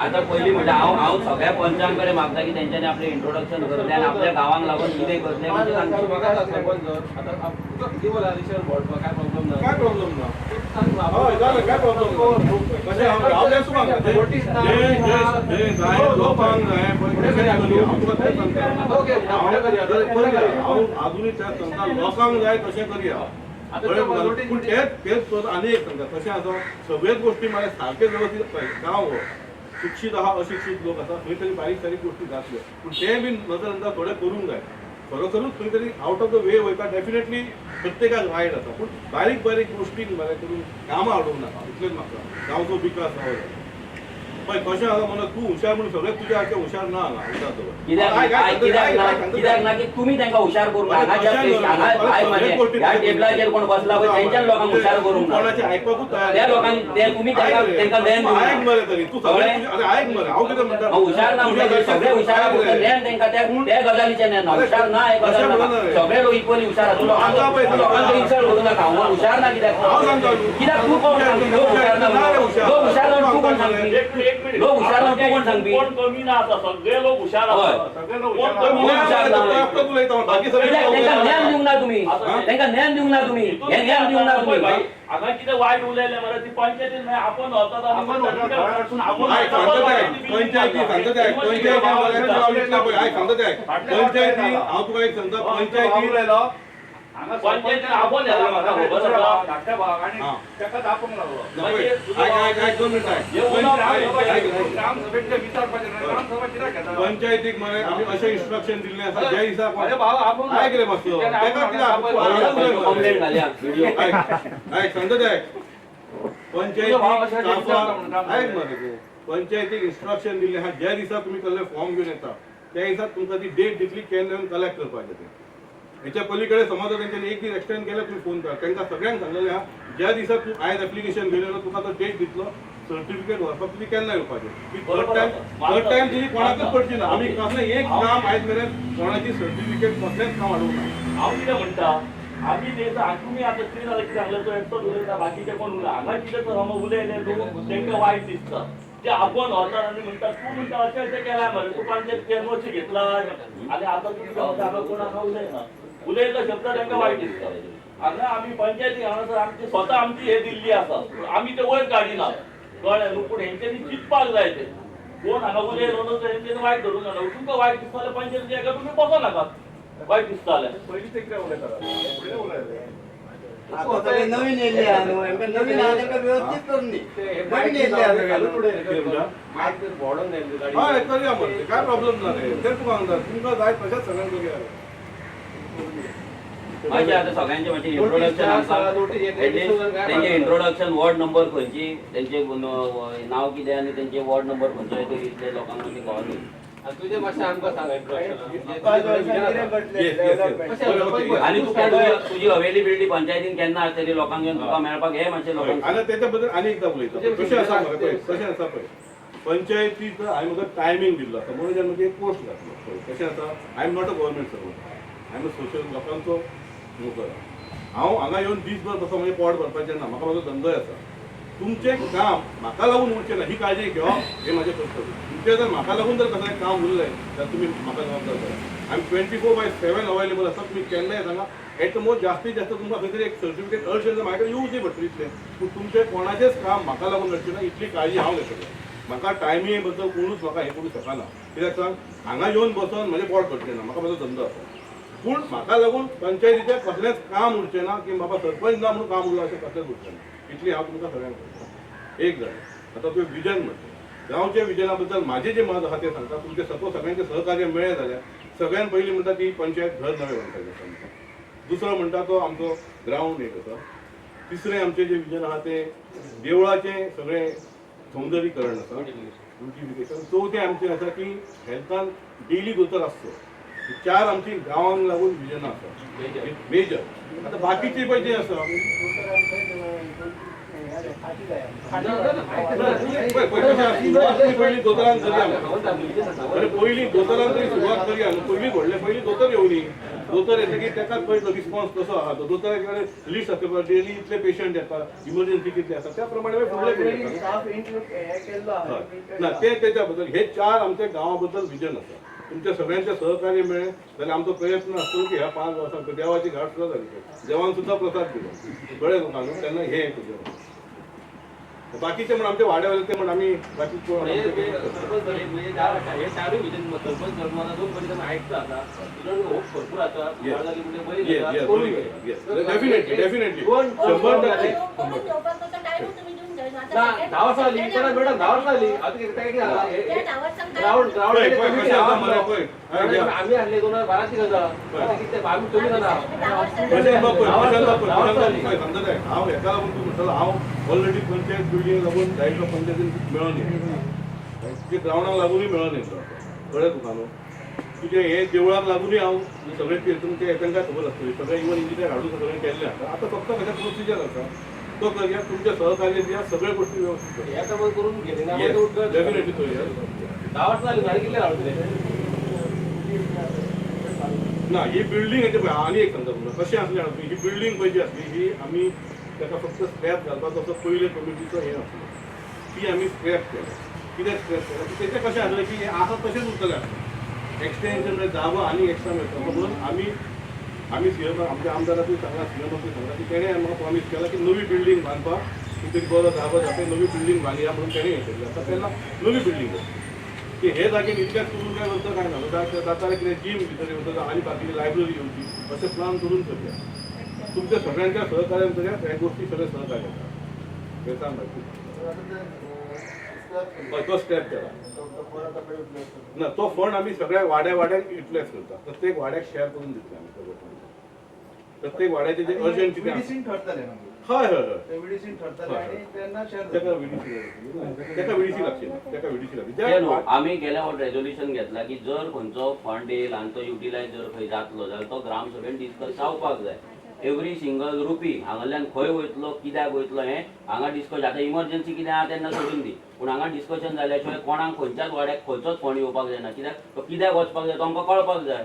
आतां पयलीं म्हणल्यार हांव हांव सगळ्या पंचां कडेन मागता की तेंच्यांनी आपलें इंट्रोडक्शन करतलें आनी आपल्या गांवांक लागून कितें करतलें म्हणजे सांगचें. आतां कितें बोला रिक्षा भोंवपाक काय प्रॉब्लम ना काय प्रॉब्लम ना हय जालें काय प्रॉब्लम कशें हांव तें सांगता लोकांक जाय हांव तुका तें सांगता हांव आजुनूय तें सांगता लोकांक जाय तशें करया. पूण तेच तेच आनी एक सांगता कशें आसा सगळ्योच गोश्टी म्हाका सारकें वेवस्थीत गांव हो शिक्षीत आहा अशिक्षीत लोक आसा खंय तरी बारीक सारीक गोश्टी जातल्यो पूण तें बी नदर अंदाज थोडें करूंक जाय. खरोखरूच खंय तरी आउट ऑफ the वे वयता डेफिनेटली प्रत्येकाक वायट जाता पूण बारीक बारीक गोश्टी मरे करून कामां हाडूंक नाका इतलेंच म्हाका गांवचो विकास जावो जाय. पळय कशें आसा म्हणून तूं हुशार म्हणून सगळें तुज्या सारकें हुशार ना हांगा उदार दवर. कित्याक ना की तुमी तांकां हुशार करूंक ना. हांगा ह्या टेबलाचेर कोण बसला पळय तेंच्यान लोकांक हुशार करूंक ना. कोणाचें आयकपाकूच तयार त्या लोकांनी ते तुमी तांकां ज्ञान आयक मरे तरी तूं सगळें आयक मरे हांव कितें म्हणटा हुशार ना म्हणटा सगळे हुशार आहा ज्ञान तांकां त्या गजालीचें ज्ञान ना. हुशार ना हे गजाल ना सगळे लोक इक्वली हुशार आसा. लोकांचो इन्सल्ट करूं नाका. हांव हुशार ना कित्याक कित्याक तूं कोण सांगपी लोक हुशार ना लोक हुशार ना तूं कोण सांगपी लोक हुशार ना तूं कोण सांगपी कोण कमी ना आतां सगळे लोक हुशार आसा कोण कमी ना तांकां ज्ञान दिवंक ना तुमी तांकां ज्ञान दिवंक ना तुमी हें ज्ञान दिवंक ना तुमी. हांगा कितें वायट उलयलें मरे ती पंचायतीन मागीर आपोवन व्हरतात आनी पंचायती सांगता ते पंचायती पंचायती हांव तुका एक सांगता पंचायती पंचायतीन आपोवन व्हेला म्हाका खबर आसा. धाकट्या भावाक आनी ताकाच आपोवंक लागलो. पंचायतीक मरे आमी अशें इन्स्ट्रक्शन दिल्लें आसा ज्या दिसा आयक रे मातसो ताका कितें आयक सांगता ते आयक पंचायती आयक मरे तूं पंचायतीक इन्स्ट्रक्शन दिल्लें आसा ज्या दिसा तुमी कसलें फॉर्म घेवन येता त्या दिसा तुमकां ती डेट दितली केन्ना येवन कलेक्ट करपाचें तें. हेच्या पलीकडे समज तेंच्यांनी एक दीस एक्सटेंड केल्यार तुमी फोन करा. तांकां सगळ्यांक सांगलेलें आहा ज्या दिसा तूं आयज एप्लिकेशन घेवन येयलो तुका तो डेट दितलो सर्टिफिकेट व्हरपाक तुजी केन्ना येवपाचें. थर्ड टायम तुजी कोणाकूच पडची ना. आमी कसलें एक काम आयज मेरेन कोणाची सर्टिफिकेट कसलेंच काम हाडूंक ना. हांव कितें म्हणटा आमी ते तुमी आतां कितें जालें कितें सांगलें तो एकटोच उलयता बाकीचे कोण उलयना. हांगा कितें तर समज उलयले न्हू तांकां वायट दिसता ते आपोवन व्हरतात आनी म्हणटात तूं म्हणटा अशें अशें केलां मरे तूं पंचायत केन्ना घेतला आनी आतां तूं कितें हांगा कोण हांगा उलयना उलयल्लो शब्द तांकां वायट दिसता. हांगा आमी पंचायती हांगासर आमची स्वता आमची हे दिल्ली आसा आमी ते वयर काडिना कळ्ळें न्हू. पूण हेंच्यांनी चिंतपाक जाय ते कोण हांगा उलयलो न्हू तेंच्यांनी वायट धरूंक जायना. तुमकां वायट दिसता जाल्यार पंचायती एका तुमी बसो नाकात वायट दिसता जाल्यार. पयलीं ते कितें उलयता फुडें उलयले आतां नवीन येयल्ले आहा न्हू हेंकां नवीन आहा तांकां वेवस्थीत करून दी. नवीन येयल्ले आहा हय करया मरे काय प्रॉब्लम ना रे तें तुका सांगता तुमकां जाय तशेंच सगळ्यांक करया. मातशें आतां सगळ्यांचें मातशें इंट्रोडक्शन आमकां एटलीस्ट तेंचें इंट्रोडक्शन वॉर्ड नंबर खंयची, तेंचें नांव कितें आनी तेंचे वॉर्ड नंबर खंयचो हे तरी इतले लोकांक मातशें कळोन. तुजें मातशें आमकां सांग इंट्रोडक्शन. आनी तुका तुजी अवेलेबिलिटी पंचायतीन केन्ना आसतली लोकांक येवन तुका मेळपाक हे मातशें लोकांक. आनी तेच्या बद्दल आनी एकदां उलयता. कशें आसा मरे पळय, कशें आसा पळय, पंचायतीचो हांवें म्हाका टायमींग दिल्लो आसा म्हणून म्हाका एक पोस्ट घातलो. पळय कशें आसा, I am not a government servant, I am a social लोकांचो नोकर. हांव हांगा येवन दीसभर बसो म्हजें पोट भरपाचें ना, म्हाका म्हजो धंदोय आसा. तुमचें काम म्हाका लागून उरचें ना ही काळजी घेवप हें म्हजें कर्तव्य. तुमचें जर म्हाका लागून जर कसलें काम उरलें जाल्यार तुमी म्हाका जबाबदार करा. I am 24/7 available आसा, तुमी केन्नाय सांगा. एट मोस्ट जास्तीत जास्त तुमकां खंय तरी एक सर्टिफिकेट अर्जंट म्हाज्या कडेन येवचें पडटलें इतलें, पूण तुमचें कोणाचेंच काम म्हाका लागून घडचें ना इतली काळजी हांव घेतलें. म्हाका टायमी बद्दल कोणूच म्हाका हें करूं शकना, कित्याक सांग, हांगा येवन बसून म्हजें पोट भरचें ना, म्हाका म्हजो धंदो आसा. पूण म्हाका लागून पंचायतीचें कसलेंच काम उरचें ना की बाबा सरपंच ना म्हणून काम उरलां अशें कसलेंच उरचें ना, इतली हांव तुमकां सगळ्यांक सांगता. एक जालें. आतां तुवें विजन म्हणलें, गांवच्या विजना बद्दल म्हाजें जें मत आसा तें सांगता. तुमचें सपोज सगळ्यांचें सहकार्य मेळ्ळें जाल्यार सगळ्यान पयलीं म्हणटा ती पंचायत घर नवें बांदपाचें आसा आमकां. दुसरो म्हणटा तो आमचो ग्रावंड एक आसा. तिसरें आमचें जें विजन आसा तें देवळाचें सगळें सौंदर्यीकरण आसा, ब्युटिफिकेशन. चवथें आमचें आसा की हेल्थान डेली दोतोर आसचो. चार आमची गांवांक लागून विजनां आसा मेजर. आतां बाकीचे पळय जे आसा पयलीं दोतोरान करया, पयलीं दोतोरान तरी सुरवात करया न्हू. पयलीं व्हडलें पयलीं दोतोर येवनी, दोतोर येतकीर ताकाच पळयतलो रिस्पॉन्स कसो आसा तो. दोतोरा कडेन लिस्ट आसता पळय, डेली इतले पेशंट येता, इमर्जन्सी कितले आसा त्या प्रमाणे फुडलें ना ते तेच्या बद्दल. हे चार आमच्या गांवा बद्दल विजन आसा. तुमच्या सगळ्यांचें सहकार्य मेळ्ळें जाल्यार आमचो प्रयत्न आसतलो की ह्या 5 वर्सांक देवाची घाट सुद्दां जाली, देवान सुद्दां प्रसाद दिलो कळ्ळें तुका न्हू, तेन्ना हें तुजें. बाकीचे म्हण आमच्या वाड्या वयले ते म्हण आमी बाकी कोण हे चारूय विजन सरपंच दोन पयलीं आयकता आतां भरपूर आसा. Definitely definitely 100%. 10 वर्सां जाली मॅडम, 10 वर्सां जाली. आतां ग्रावंड ग्रावंड आमी हाडले 2012 गजाल, कितें आमी कमी जाता. हांव हेका लागून तूं म्हणटलो हांव ऑलरेडी पंचायत बिल्डींग लागून डायरेक्ट पंचायतीन मेळोन येयला, तुजे ग्रावंडाक लागूनय मेळोन येयलो, कळ्ळें तुका न्हू. तुजें हे देवळाक लागूनय हांव सगळें तुमचें तांकां खबर आसतली, सगळें इवन इंजिनियर हाडून सगळें केल्लें आसा. आतां फक्त कशें प्रोसिजर आसा तो करया, तुमचें सहकार्य दिया, सगळे गोष्टी व्यवस्थित हे करून घेतले ना. डेफिनेटली करूया. 10 वर्सां जाली कितले हाडून ना ही बिल्डींग हेचे पळय. आनी एक सांगता तुमकां कशें आसलें जाणा, ही बिल्डींग पळय जी आसली ही आमी ताका फक्त स्क्रॅप घालपाचो असो पयले कमिटीचो हें आसलो, ती आमी स्क्रॅप केलें. कित्याक स्क्रॅप केलें की तेचें कशें आसलें की हें आसा तशेंच उरतलें आसलें, एक्सटेन्शन म्हळ्यार जागो आनी एक्स्ट्रा मेळटलो म्हणून आमी आमी सीएम आमच्या आमदाराकूय सांगला, सीएमाकूय सांगला की तेणें आमकां प्रॉमीस केला की नवी बिल्डींग बांदपाक कितें बरो जागो जाता, नवी बिल्डींग बांदया म्हणून तेणें हें केल्लें आसा. तेन्ना नवी बिल्डींग की हे जागेन इतक्याच करून काय करता काय ना, जाता कितें जीम भितर येवचो आनी बाकीची लायब्ररी येवची अशें प्लान करून करया. तुमच्या सगळ्यांच्या सहकार्यान करया, ह्या गोष्टी सगळे सहकार्य करा. हे सांग तो स्टेप केला ना, तो फंड आमी सगळ्या वाड्या वाड्याक युटिलायज करता, प्रत्येक वाड्याक शेअर करून दितले आमी सगळे फंड. प्रत्येक वाड्याचे जे अर्जंट कितें ठरतलें, हय हय हय वीडीसी ठरतलें आनी तेन्ना शेअर ताका वीडीसी ताका वीडीसी लागची ना, ताका वीडीसी लागची. आमी गेल्या फावट रेजोल्युशन घेतला की जर खंयचो फंड येयल आनी तो युटिलायज जर खंय जातलो जाल्यार तो ग्रामसभेन डिस्कस जावपाक जाय. एवरी सिंगल रुपी हांगाल्यान खंय वयतलो कित्याक वयतलो हें हांगा डिस्कस. आतां इमर्जन्सी कितें आहा तेन्ना सोडून दी, पूण हांगा डिस्कशन जाल्या शिवाय कोणाक खंयच्याच वाड्याक खंयचोच फंड येवपाक जायना. कित्याक तो कित्याक वचपाक जाय तो आमकां कळपाक जाय.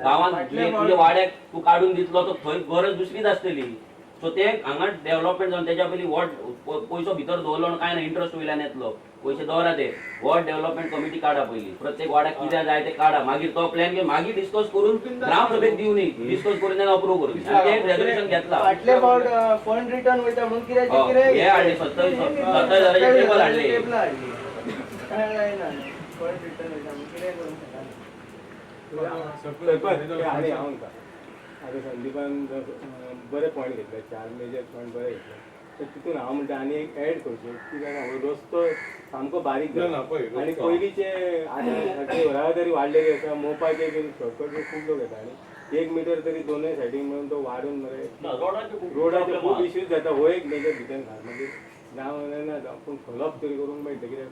गांवांत तुज्या वाड्याक तूं काडून दितलो तो थंय गरज दुसरीच आसतली. सो ते हांगा डेव्हलपमेंट जावन तेच्या पयलीं वॉर्ड पयसो भितर दवरलो कांय ना, इंट्रस्ट वयल्यान येतलो पयशे दवरा. ते वॉर्ड डेव्हलपमेंट कमिटी काडा पयलीं, प्रत्येक वाड्याक कितें जाय ते काडा, मागीर तो प्लॅन घेवन मागीर डिस्कस करून ग्रामसभेक दिवनी, डिस्कस करून तेन्ना अप्रूव करून ते रेजोल्युशन घेतला. फाटले फावट फंड रिटर्न वयता म्हणून कित्याचें कितें हे हाडले 27,000 टेबल हाडले, टेबलां हाडली, काय जायना फंड रिटर्न वयता म्हणून कितें करूंक शकना. आनी हांव म्हणटा आतां संदीपान बरे पॉयंट घेतले, 4 मेजर पॉयंट बरे घेतले, तर तितून हांव म्हणटा आनी एक एड करचो कित्याक रस्तो सामको बारीक जाला आनी पयलींचे आतां येरादारी वाडलेली आसा, मोपाचे बीन शॉर्टकट खूब लोक येता आनी 1 मिटर तरी दोनूय सायडीन मेळून तो वाडून मरे रोडाचे खूब इश्यूज जाता. हो एक मेजर भितर घाल म्हणजे जावं ना जावं पूण फॉलोअप तरी करूंक मेळटा कित्याक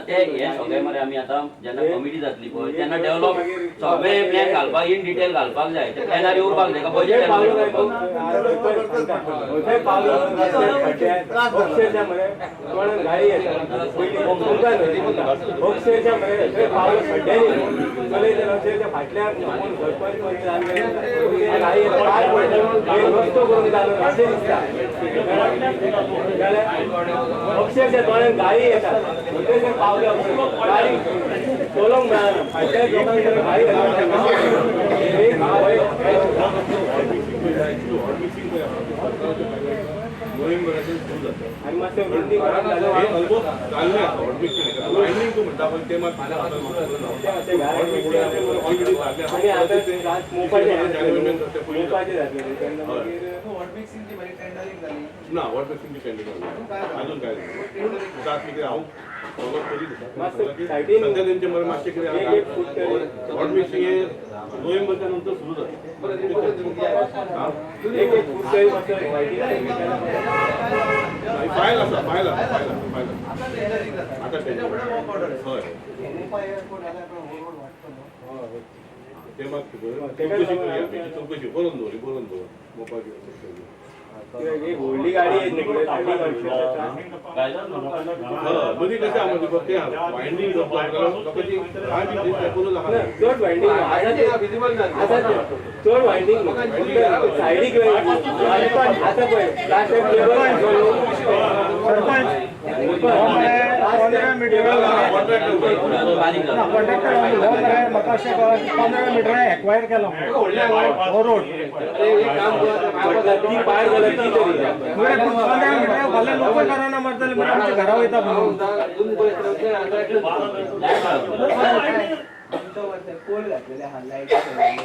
ते हे सगळे मरे आमी आतां जेन्ना कमिटी जातली पळय तेन्ना डेव्हलप सगळे प्लॅन घालपाक इन डिटेल घालपाक जाय. ते प्लॅनार येवपाक जाय बजेट मरे अक्षरशा मरे पावलं खड्ड्यांनी चलयता फाटल्या सरपंच रस्तो करून जालो अशें दिसता. जाल्यार अक्षरशा दोळ्यान गाळी येतात. पावले गाडी चलोवंक मेळना फाटल्या लोकांक गाडी नोव्हेंबराच्यान सुरू जाता आनी मातशें वायंडींग तूं म्हणटा पळय तें मात ऑलरेडी आतां मोपाचें जातलें तेन्ना मागीर ना हॉट मिक्सिंगची टेंडरिंग अजून काय जातली कितें हांव फॉलोअप करीत आसा. सद्या तेंचे मरे मातशें कितें हॉट मिक्सिंग हें नोव्हेंबरच्या नंतर सुरू जाता. फायल आसा फायल आसा फायल आसा फायल आसा आतां हय ते मात चवकशी करुया चवकशी बरोवन दवर बरोवन दवर मोपाची. व्हडली गाडी मदीं कशें आहा म्हणजे तें वायंडींग लोकांची चड वायंडींग आसा चड वायंडींग सायडीक आतां पळय लास्ट टायम सरपंच 15 मिटर म्हाका अशें 15 मिटर एक्वायर केलो हो रोड ती भायर जाल्यार ती तरी 15 मिटर फाल्यां लोक घराना मारतले म्हणून आमच्या घरा वयता म्हणून. पोल घातलेले आहा लायटी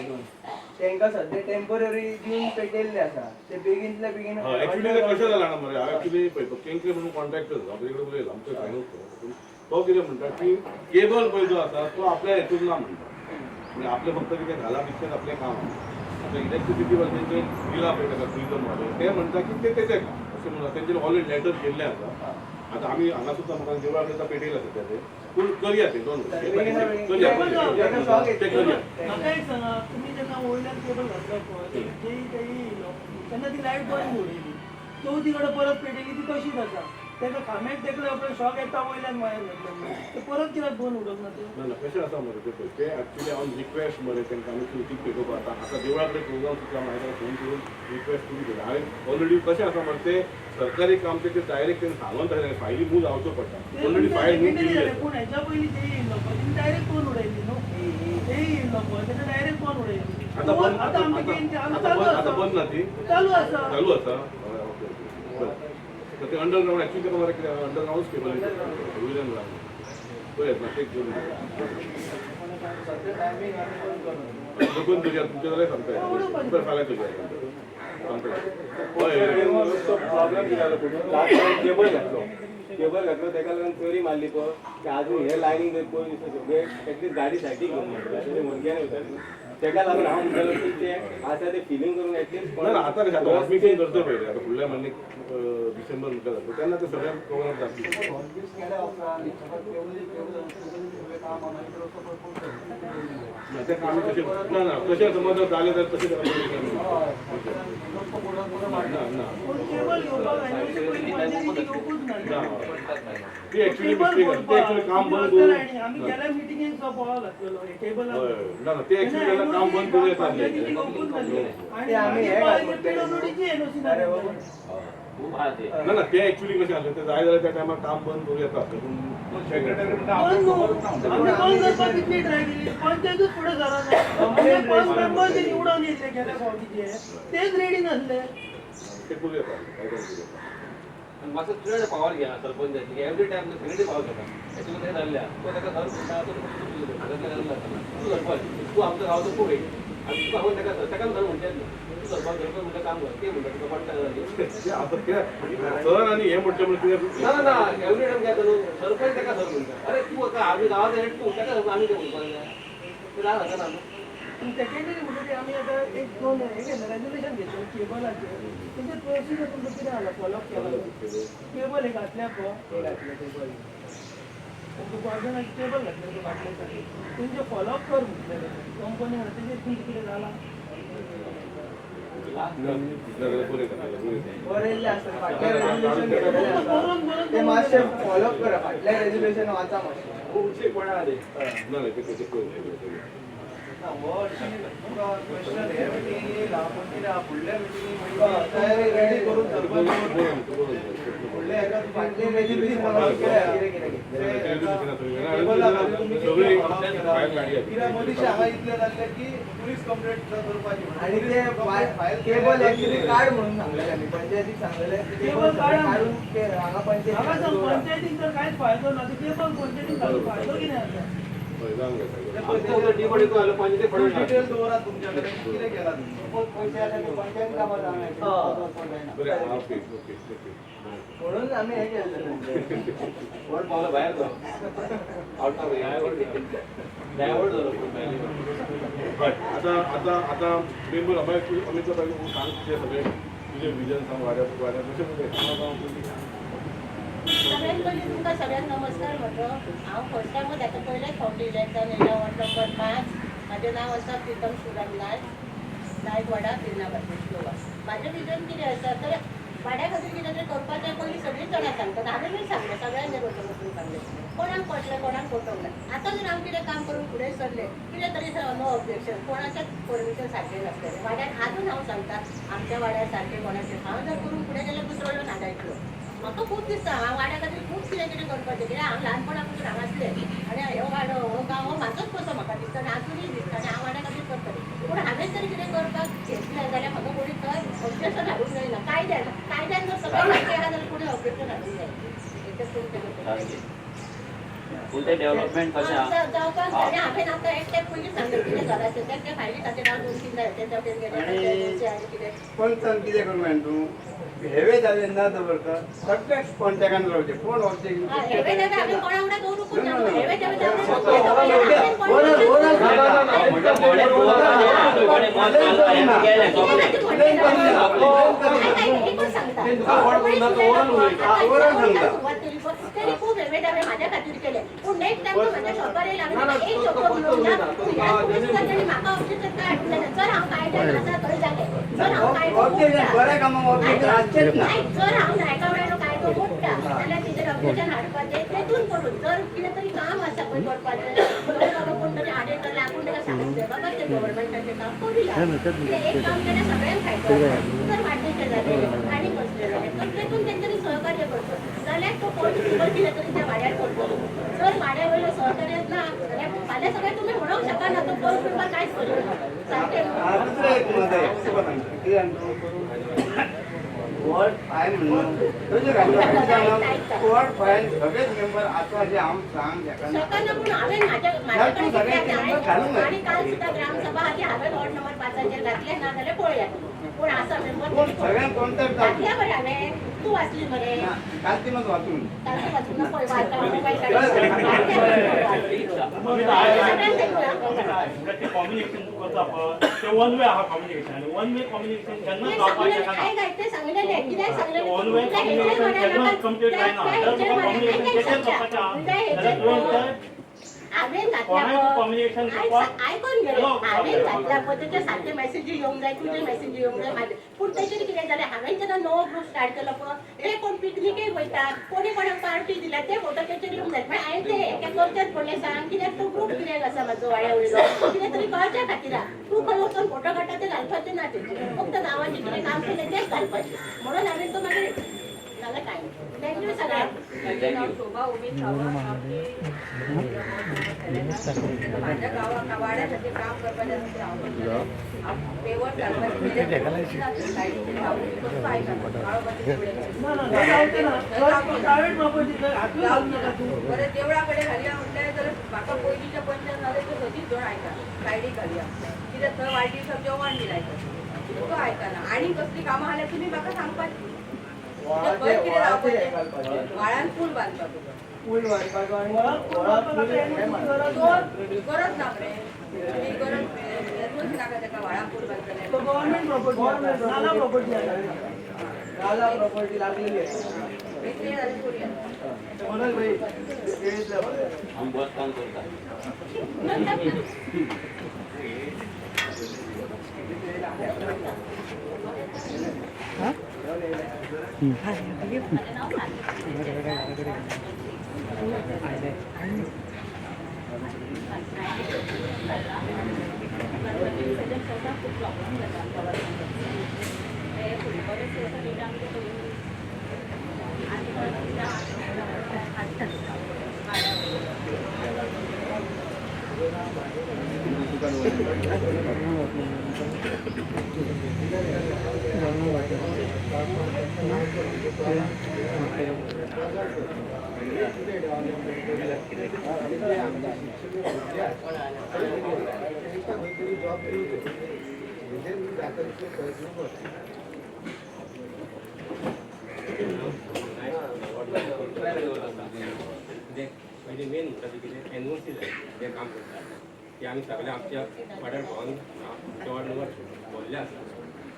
दोन तांकां सद्या टेम्पररी दिवन पेटयल्ले आसा ते बेगीनतल्या बेगीन. एक्चुअली ते कशें जालां जाणा मरे हांव एक्चुअली पळय तो केंकरे म्हणून कॉन्ट्रॅक्टर आपल्या कडेन उलयला आमचो सांगूच तो कितें म्हणटा की केबल पळय जो आसा तो आपल्या हेतून ना म्हणटा म्हणजे आपलें फक्त कितें घाला तितकेंच आपलें काम आसा. आतां इलेक्ट्रिसिटी वाल्यांचें दिलां पळय ताका प्रिजम वाले ते म्हणटा की तें तेचें काम अशें म्हणून तेंचेर ऑलरेडी लेटर केल्लें आसा. आतां आमी हांगा सुद्दां म्हाका देवळा कडेन पेटयला सद्या ते पूण करया ते दोन करया ते करया. म्हाका एक सांगा तुमी जेन्ना वयल्यान केबल घातलो पळय तेही तेन्ना ती लायट बंद उडयली चवथी कडेन परत पेटयली ती तशीच आसा. ताका खांब्याक तेकले पळय शॉक येता वयल्यान वायर घातलो ते परत कित्याक बंद उडोवंक ना ते? ना कशें आसा मरे ते पळय ते एक्चुअली ऑन रिक्वेस्ट मरे तांकां आमी चवथीक पेटोवपाक आतां आतां देवळा कडेन प्रोग्राम सुद्दां मागीर फोन करून रिक्वेस्ट करून केला. हांवें ऑलरेडी कशें आसा मरे ते सरकारी काम ते डायरेक्ट तें सांगून तशें फायली मूव जावच्यो पडटा. ऑलरेडी फायल मूव केल्ली. पूण हेच्या पयलीं ते येयल्लो पळय तेणी डायरेक्ट कोण उडयली न्हू ते येयल्लो पळय तेणें डायरेक्ट कोण उडयली. आतां बंद आतां बंद ना ती चालू आसा चालू आसा. ओके ओके बरें ते अंडरग्रावंड एक्चुअली ताका मरे कितें अंडरग्रावंड केबल वयल्यान लागून पळयात ना ते बंद करुया तुमचें जाल्यार सांगता बरें फाल्यां करुया सांगता. प्रॉब्लम कितें जालो लास्ट टायम केबल घातलो केबल घातलो ताका लागून चोरी मारली पळय की आजून हे लायनींग जर पळय दिसता सगळे एटलीस्ट गाडी सायडीक घेवन म्हणटा मुलग्यान वयता ताका लागून हांव म्हणटालो की ते आसा ते फिलींग करून एटलीस्ट. ना आतां कशें आतां हॉट मिक्सिंग करता पळय आतां फुडल्या म्हयन्याक डिसेंबर म्हणटा जाता तेन्ना ते सगळें प्रोग्राम जातले. ना तें आमी तशें ना ना तशें समज जर जालें जाल्यार तशें ना ना ना ती एक्चुअली मिस्टेक ते एक्चुअली काम बंद करून ना ना ते एक्चुअली तेन्ना काम बंद करूं येता. ना ना ते एक्चुअली कशें आसलें ते जाय जाल्यार त्या टायमार काम बंद करूं येता. पंचायतूच फुडें सरना पंच मेंबर जे निवडून येतले गेल्या फावटीचे तेच रेडी नासले ते करूं येता काय करूं येता. मातसो चड पावर घेना सरपंचाची एवरी टायम सेक्रेटरी पावर घेता हेतून तें जाल्ल्या तो ताका सर म्हणटा तो तूं सरपंच तूं आमच्या गांवचो खूब एक आनी तुका हांव ताका ताका सर म्हणचें न्हू तूं सरपंच सरपंच म्हणटा काम कर ते म्हणटा तुका पडटा सर आनी हें म्हणटा म्हणल्यार ना ना ना एवरी टायम काय न्हू सरपंच ताका सर म्हणटा अरे तूं आतां आमी गांवाचो हेड तूं ताका आमी तें म्हणपाक जाय तें राग जाता ना न्हू. सेकंडरी म्हणटा आमी आतां एक दोन हे घेतले रेजोल्युशन घेतले केबलाचेर तेजेर प्रोसिजर तुमकां कितें जाला फॉलोअप केला केबल हे घातल्या पळय घातले टेबल तुका टेबल घातले तुका बाटले तेंचे फॉलोअप कर म्हटलें कंपनी म्हणटा तेजेर तुमचें कितें जालां बरयल्लें आसता फाटलें रेजोल्युशन घेतलेलें आसा तें मातशें फॉलोअप करा फाटलें रेजोल्युशन वाचा मातशें खुबशे कोणा आले ना ते हो तुका क्वेश्चन हे मिटिंगेक येयला पूण कितें फुडल्या मिटिंगेक तयारी रेडी करून सरपंच फुडल्या हेका फाटलें रेजोल्युशन कितें कितें कित्याक मदींशें हांगा इतलें जाल्लें की पुलीस कंप्लेंट करपाची आनी ते केबल एक्चुअली काड म्हणून सांगलेलें आमी पंचायतीक सांगलेलें केबल काडून हांगा पंचायत पंचायतीक तर कांयच फायदो ना केबल पंचायतीक घालून फायदो कितें आसा डिटेल दवरात तुमच्या कडेन कितें केलां तुमी म्हणून आमी हे केल्लें कोण पावलो भायर तो आउट ऑफ डायवर्ट जालो आतां आतां आतां मेंबर आमी सांग तुजें सगळें तुजें विजन सांग वाड्या वाड्या कशें कितें सगळ्यात पयलीं तुमकां सगळ्यांक नमस्कार म्हजो हांव फर्स्ट टायमूच आतां पयलेच फावटी इलेक्ट जावन येयला वॉर्ड नंबर 5. म्हाजें नांव आसा प्रितम शिवराम नायक, नायकवाडा पिर्णा बार्देश गोवा. म्हाजें विजन कितें आसा तर वाड्या खातीर कितें तरी करपाचें पयलीं सगळींच जाणां सांगतात. हांवेंनूय सांगलें सगळ्यांनी वचून वचून सांगलें कोणाक पटलें कोणाक पटोवंक ना. आतां जर हांव कितें काम करून फुडें सरलें कितें तरी नो ऑब्जेक्शन कोणाचेंच परमिशन सारकें नासलें वाड्यार. आजून हांव सांगता आमच्या वाड्यार सारकें कोणाचें हांव जर करून फुडें गेल्यार दुसरो येवन हाडायतलो. म्हाका खूब दिसता हांव वाड्या खातीर खूब कितें कितें करपाचें कित्याक हांव ल्हानपणा पसून हांगासलें आनी हो वाडो हो गांव हो म्हाजोच कसो म्हाका दिसता आनी आजुनूय दिसता आनी हांव वाड्या खातीर करतलें. पूण हांवें जर कितें करपाक घेतलें जाल्यार म्हाका कोणी थंय ऑब्जेक्शन हाडूंक जायना. कायद्यान कायद्यान जर सगळें सारकें आसा जाल्यार कोणी ऑब्जेक्शन हाडूंक जायना. पूण तें डेव्हलपमेंट कशें जावपाक जाय. हांवें आतां एकट्याक पयलीं सांगलें कितें घराचें तें फायली खातीर हांव 2-3 जाय तें वटेन गेलें आनी कितें पंचान कितें करूंक जाय तूं हेवे जाले ना दवरता सगळे कॉन्टॅक्टान रावचे कोण ऑब्जेक्शन खूब हेवे दावे म्हाज्या खातीर केले पूण नेक्स्ट टायम म्हाज्या शॉपार येयला एक शब्द उलोवंक ना. म्हाका ऑब्जेक्शन काय हाडूंक जायना. जर हांव कायद्यान आसा थंय जालें जर हांव कायदो जर हांव नायका वयलो कायदो मोडटा जाल्यार तेजेर ऑब्जेक्शन हाडपाचें तेतून करून जर कितें तरी काम आसा पळय करपाचें बाबा कोण तरी आडयतलो आपूण ताका सांगतलें बाबा तें गव्हर्मेंटाचें काम करुया. एक काम केल्यार सगळ्यांक फायदो जर वाटेचें जालें आनी कसलें जालें तर तेतून तेंच्यांनी सहकार्य करचो जाल्यार तो कोण कितें तरी त्या वाड्यार करतलो. जर वाड्या वयलो सहकार्य ना जाल्यार फाल्यां सगळें तुमी म्हणूंक शकना तो कोण पेपर कांयच करिना सारकें. वॉर्ड फायल म्हणून वॉर्ड फायल सगळेच मेंबर आसा अशें हांव सांग शकना. पूण हांवें म्हाज्या कडेन आनी काल सुद्दां ग्रामसभा आनी हांवें वॉर्ड नंबर 5 घातलें ना जाल्यार पळोवया कोण आसा मेंबर सगळ्यांक कॉन्टॅक्ट घातल्या मरे हांवें. तूं वाचली मरे काल ती मात वाचून काल वाचून ना पळय मोबायल कम्युनिकेशन करता पळय ते वन वे आहा कम्युनिकेशन आनी वन वे कम्युनिकेशन केन्ना जावपाक शकना. वन वे कम्युनिकेशन केन्ना कंप्लीट जायना. जर तुका कम्युनिकेशन केचेर करपाचें आहा जाल्यार तुवें हांवें घातल्या आयकून गेलें हांवें घातल्या पळय तेचे सारके मॅसेजी येवंक जाय तुजे मॅसेजी येवंक जाय म्हाजे. पूण तेचेर कितें जालें हांवें जेन्ना नवो ग्रूप स्टार्ट केलो पळय हे कोण पिकनिकेक वयता कोणी कोणाक पार्टी दिल्या ते फोटो तेचेर येवंक जाय. मागीर हांवें ते एका करचेच पडलें सांग कित्याक तो ग्रूप कित्याक आसा म्हाजो वाड्या वयलो कितें तरी कळच्या खातीर तूं खंय वचून फोटो काडटा ते घालपाचें ना तेचेर फक्त गांवाचें कितें काम केलें तेंच घालपाचें म्हणून हांवें तो मागीर जालें कांय. Thank you सगळ्यांक. शोभा उमेश सावंत माझ्या गांवाक वाड्यासाठी काम करपाचें आसा हांव पेवर बरें देवळा कडेन घालया म्हटलें जाल्यार म्हाका पयलींच्या पंचान जालें ते सदींच जण आयकना सायडीक घालया कित्याक थंय वाडदिवसाक जेवण बी लायता तो आयकना आनी कसलीं कामां जाल्यार तुमी म्हाका सांगपाची. वाळान पूल बांदपाचो पूल बांदपाचो आनी गरज ना मरे गरज पयशे नाका तेका व्हाळाक पूल बांदतले. गव्हर्नमेंट प्रॉपर्टी, नाला प्रॉपर्टी आसा, नाला प्रॉपर्टी लागलेली आसा. क्लियर जालें करूया. मनोज भाई केळीतल्या आमी बस काम करता. माझं नाव गणपती विसर्जन करता खूप प्रॉब्लेम जाता आमच्या वाड्यार. ते फुडले वर्स वता आमकां करून आनी पयलीं मेन म्हणटा तें कितें एनओसी जाय जें काम करता की आमी सगळे आमच्या वाड्यार भोंवन आमच्या वार्ड नंबर भरले आसा.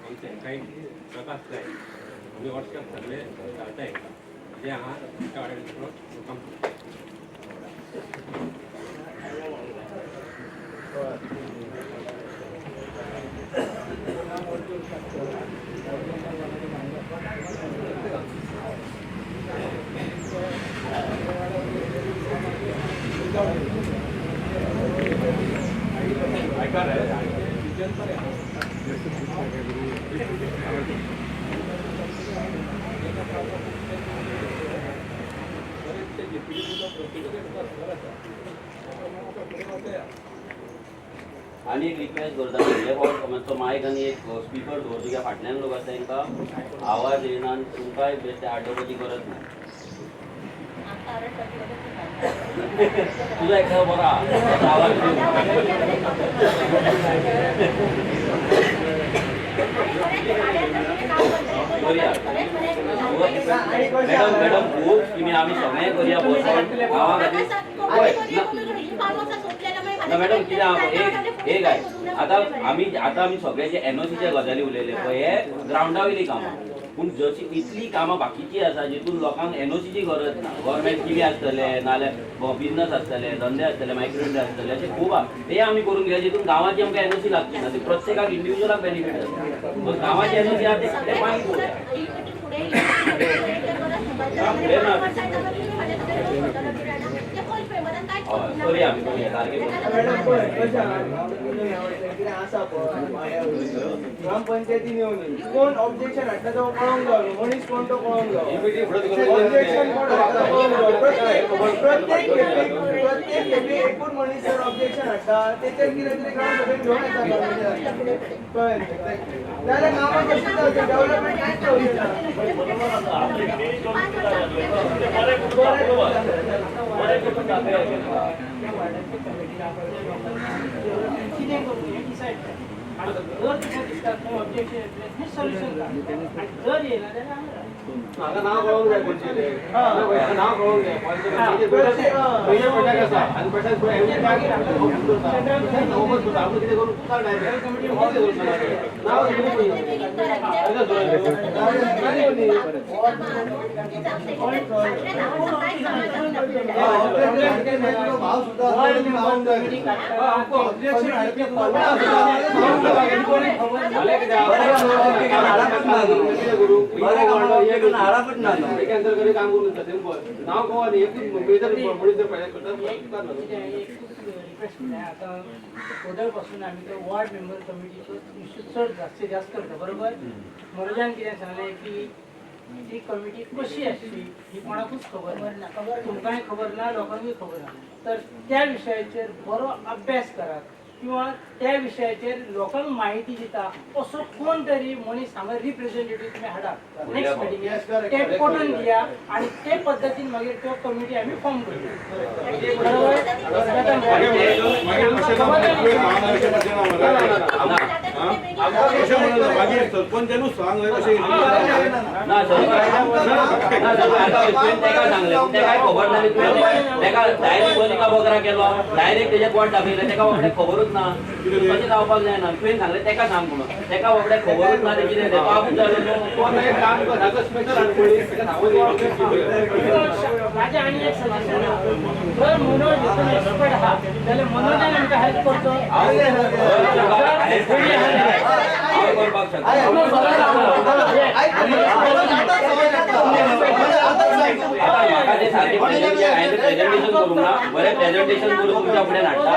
आमचे हेंकाय प्रकाश जाय, आमी वर्साक सगळे घालता हेंकां जें आहा आमच्या वाड्यार काम करता. आनी एक रिक्वेस्ट करता, फुडले फावट मातसो मायक आनी एक स्पिकर दवरचो कित्याक फाटल्यान लोक आसा तांकां आवाज येना आनी तुमकांय बेश्टे आड्डोपती गरज ना. तुजो एकलो बरो आहा आवाज. मॅडम मॅडम खूब स्किमी आमी सगळें करया बसोन गांवा खातीर. ना मॅडम कितें एक आय आतां आमी आतां आमी सगळे जे एनओसीच्या गजाली उलयले पळय हे ग्रावंडा वयलीं कामां, पूण जशी इतली कामां बाकीची आसा जितून लोकांक एनओसीची गरज ना. गव्हर्मेंट स्किमी आसतले, नाल्यार बिजनस आसतले, धंदे आसतले, मायक्रो इंडस्ट्री आसतले, अशें खूब आसा ते आमी करून घेया जितून गांवाची आमकां एनओसी लागची ना, ती प्रत्येकाक इंडिविज्युअलाक बेनिफीट जाता. गांवाची एनओसी आसा ते मागीर पळोवया. करूया आमी करूया सारकें. कितें आसा पळय ग्रामपंचायतीन येवन कोण ऑब्जेक्शन हाडटा तो कळोंक जाय, मनीस कोण तो कळोंक जाय, ऑब्जेक्शन कोण हाडटा कळोंक जाय. प्रत्येक प्रत्येक खेपे एकूच मनीस जर ऑब्जेक्शन हाडटा तेचेर कितें तरी ग्रामसभेन घेवन येता, कळ्ळें जाल्यार कामां कशीं जावचें, डेव्हलपमेंट कांयच जावचें ना. कितें करूं हें डिसायड कर. आनी जर तुका दिसता थंय ऑब्जेक्शन येतलें हें सोल्युशन काड, आनी जर येयना जाल्यार हांगा म्हाका नांव कळोंक जाय कोणचें तें, नांव कळोंक जाय पयले बैठक आसा आनी बैठक आपूण कितें करूं तूं काड नांव काम करून सिंपल नांव कळो न्ही एकूच रिक्वेस्ट म्हणल्यार आतां कोदळ पासून आमी तो वॉर्ड मेंबर कमिटीचो इश्यू चड जास्तीत जास्त करता बरोबर. मनोजान कितें सांगलें की ती कमिटी कशी आसची ही कोणाकूच खबर ना, तुमकांय खबर ना, लोकांकूय खबर ना. तर त्या विशयाचेर बरो अभ्यास करात किंवा त्या विशयाचेर लोकांक म्हायती दिता असो कोण तरी मनीस हांगा रिप्रेझेंटेटीव तुमी हाडात नेक्स्ट मिटिंगेक, ते पटोवन दिया आनी ते पद्दतीन मागीर त्यो कमिटी आमी फॉर्म करूया बरोबर. अशें म्हणून मागीर सरपंचानूच सांग अशें ना तेका सांगलें तेका खबर जाली तेका डायरेक्ट बलिका बकरा केलो डायरेक्ट तेजे बोट दाखयलें तेका बाबड्याक खबरूच ना कशें जावपाक जायना तुवें सांगलें तेका सांग म्हणून तेका बाबड्याक खबरूच ना तें कितें तें बाबू जालो माझे आनी एक सजेशन जर मनोज हितून एक्सपर्ट आहा जाल्यार मनोजान आमकां हेल्प करचो. हांव करपाक शकता. म्हाका ते सारकें प्रेजेंटेशन करूंक ना बरें प्रेजेंटेशन करून तुमच्या फुडें हाडटा.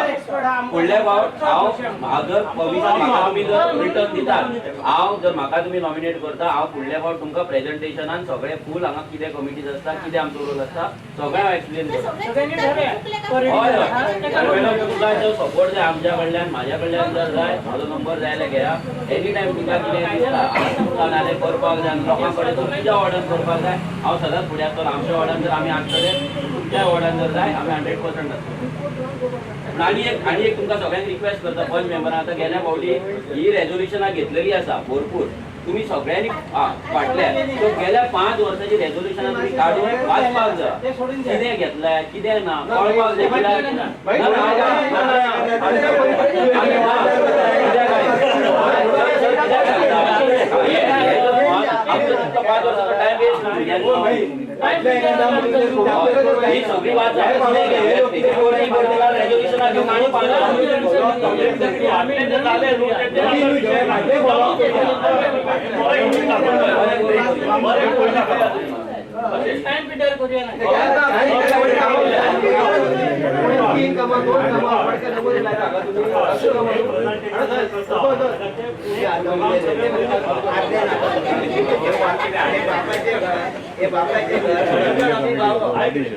फुडल्या फावट हांव जर परमिशन म्हाका तुमी जर रिटर्न दितात हांव जर म्हाका तुमी नॉमिनेट करता हांव फुडल्या फावट तुमकां प्रेजेंटेशनान सगळें फूल हांगा कितें कमिटीज आसता कितें आमचो रोल आसता सगळें हांव एक्सप्लेन करता. हय हय तुमकां जर सपोर्ट जाय आमच्या कडल्यान म्हाज्या कडल्यान जर जाय म्हाजो नंबर जाय जाल्यार घेया एनी टायम तुमकां कितें दिसता तुमकां नाल्यार करपाक जाय लोकां कडेन तुमच्या वॉर्डान करपाक जाय हांव सदांच फुडें आसतलो. आमच्या वॉर्डान जर आमी आसतले तुमच्या वॉर्डान जर जाय आमी 100% आसतले. पूण आनी एक तुमकां सगळ्यांक रिक्वेस्ट करता पंच मेंबरां आतां गेल्या फावटी ही रेजोल्युशनां घेतलेली आसा भरपूर तुमी सगळ्यांनी फाटल्या सो गेल्या 5 वर्सांची रेजोल्युशनां तुमी काडून वाचपाक जाय कितें घेतलें कितें ना कळपाक जाय कित्याक 5 वर्सांचो टायम वेस्ट ही सगळी वाचा रेजोल्युशनां घेवन आनी 5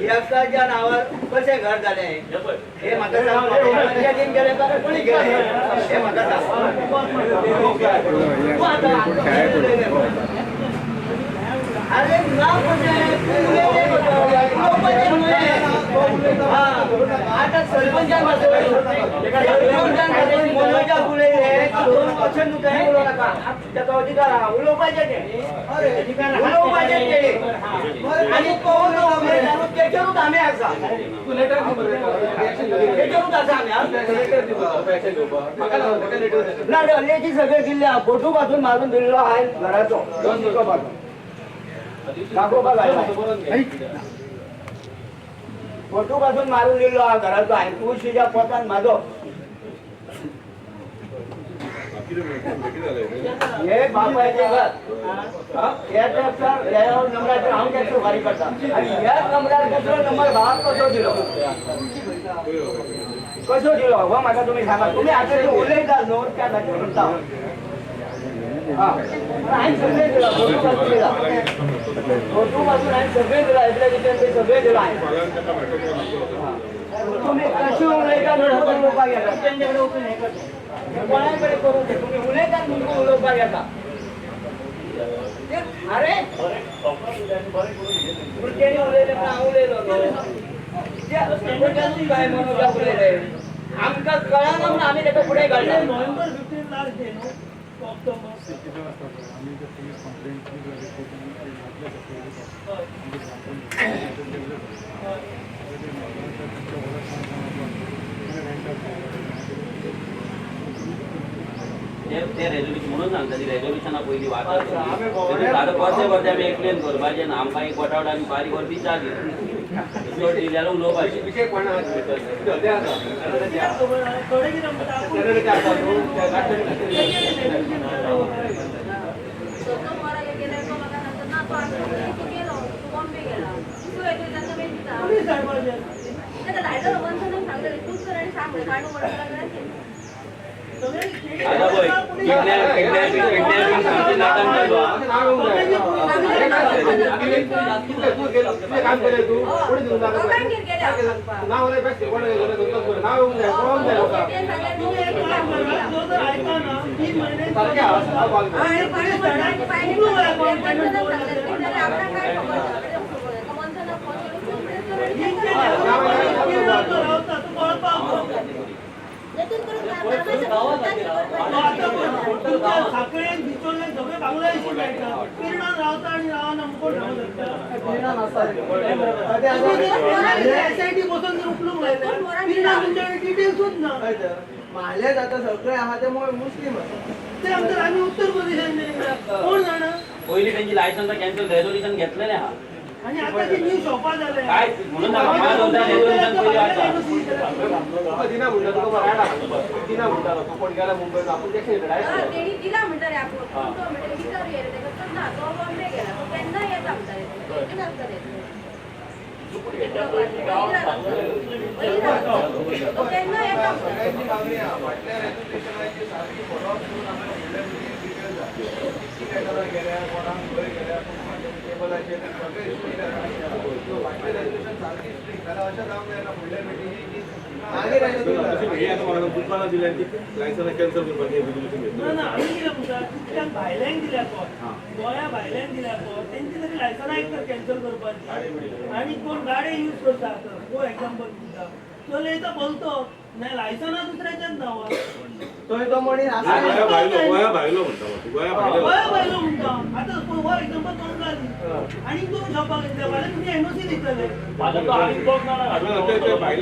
एकाच्या नावार कशें घर जालें हे म्हाका सांग. पंचायतीन गेलें काय कोणी गेलें हे म्हाका सांग. अरे ना कशें उलोवपाचें न्हय. आतां सरपंचान मनोजाक उलयलें अशें न्हू कांय उलोवं नाका ताका अधिकार आहा उलोवपाचें तें उलोवपाचें तें आनी तो तेचेरूच आमी आसा तेचेरूच आसा आमी ना डल्लेची सगळें दिल्लें आहा फोटो पासून मारून दिल्लो हांवें घराचो दाखोवपाक फोटो पासून मारून दिल्लो आहा घराचो हांवें तुळशीच्या पोतान म्हाजो हे बापायचें घर ह्या टॅक्सार ह्या नंबराचेर हांव टॅक्स फारीक करता आनी ह्याच नंबरार दुसरो नंबर भावाक कसो दिलो कसो दिलो हो म्हाका तुमी सांगा. तुमी आतां जे उलयतात न्हू त्या खातीर म्हणटा हांवें सगळें दिलां फोटो पासून दिला फोटो पासून हांवें सगळें दिलां इतलें कितें तें सगळें दिलां हांवें. तुमी कशें उलयतात म्हणून उलोवपाक येता तेंचे कडेन वचून हें करता कोणा कडेन करूं तें तुमी उलयतात म्हणून उलोवपाक येता. अरे भुरग्यांनी उलयलें म्हूण हांव उलयलो न्हू सरपंचानूच काय मनोजाक उलयलें आमकां कळना म्हूण आमी ताका फुडें काडलें. नोव्हेंबर 15 लास्ट डे न्हू ऑक्टोबर ते रेजोल्युशन म्हणून सांगता ती रेजोल्युशनां पयलीं वाचात. आतां परते परते आमी एक्सप्लेन करपाचें ना आमकां एक वटावट आमी बारीक व्हरपी च्या दिता चड दिली जाल्यार उलोवपाचें. आता पळय किडनॅपिंग सामकें नाटक चालू आहा. तेतून करून कामां तुमच्या साखळेन बिचोले सगळे बांगलादेशी मेळटा. पिर्णान रावता आनी रावना कोण रावंक शकता? एसआयटी बसून उखलूंक लायता. पिर्णान तुमच्याकडे डिटेल्सूच ना. म्हाल्याच आतां सगळे आहा ते मुस्लीम आसा. ते आमच्या आमी उत्तर प्रदेशान कोण जाणा. पयलीं तेंची लायसन्स कॅन्सल रेजोल्युशन घेतलेलें आहा. आणि आता ते न्यू शॉपा जाले. काय म्हणून दिना म्हणटा तुका रायट आहा. दिना म्हणटा तो कोण गेला मुंबय आपूण तेणी दिला म्हणटा रे आपूण तो म्हणटा विचार येयले तेका तर ना तो बॉम्बे गेला तो केन्ना येता म्हणटा रे नासता रे तो केन्ना येता. सगळ्यांची मागणी आहा फाटल्या रेजोल्युशनाची सारकी फॉलोअप करून आमकां फुडल्या मिटिंगेक डिटेल जाय. कितकी लेटरां गेल्या कोणाक खंय गेल्या टेबलाचेर सगळे फाटलें रेजोल्युशन सारकी स्ट्रिक्ट जाल्यार अशें जावंक जायना फुडल्या मिटिंगेक की मागीर दुकानां दिल्या ती लायसन्सां कॅन्सल करपाची रेजोल्युशन घेतलें ना. आमी कितें म्हणटा तितक्यान भायल्यांक दिल्या पळय, गोंया भायल्यांक दिल्या पळय तेंची तरी लायसन्सां एक तर कॅन्सल करपाची. आनी कोण गाडे यूज करता फॉर एक्झाम्पल दिता चलयता बोलतो नाही लायसन्सां दुसऱ्याच्याच नांवार. तो मनीस गोंया भायलो म्हणटा. गोंया भायलो म्हणटा. आतां फॉर एक्झाम्पल दोन घाली आनी दोन शॉपाक घेतल्या फाल्यां तुमी एनओसी दितले. भायले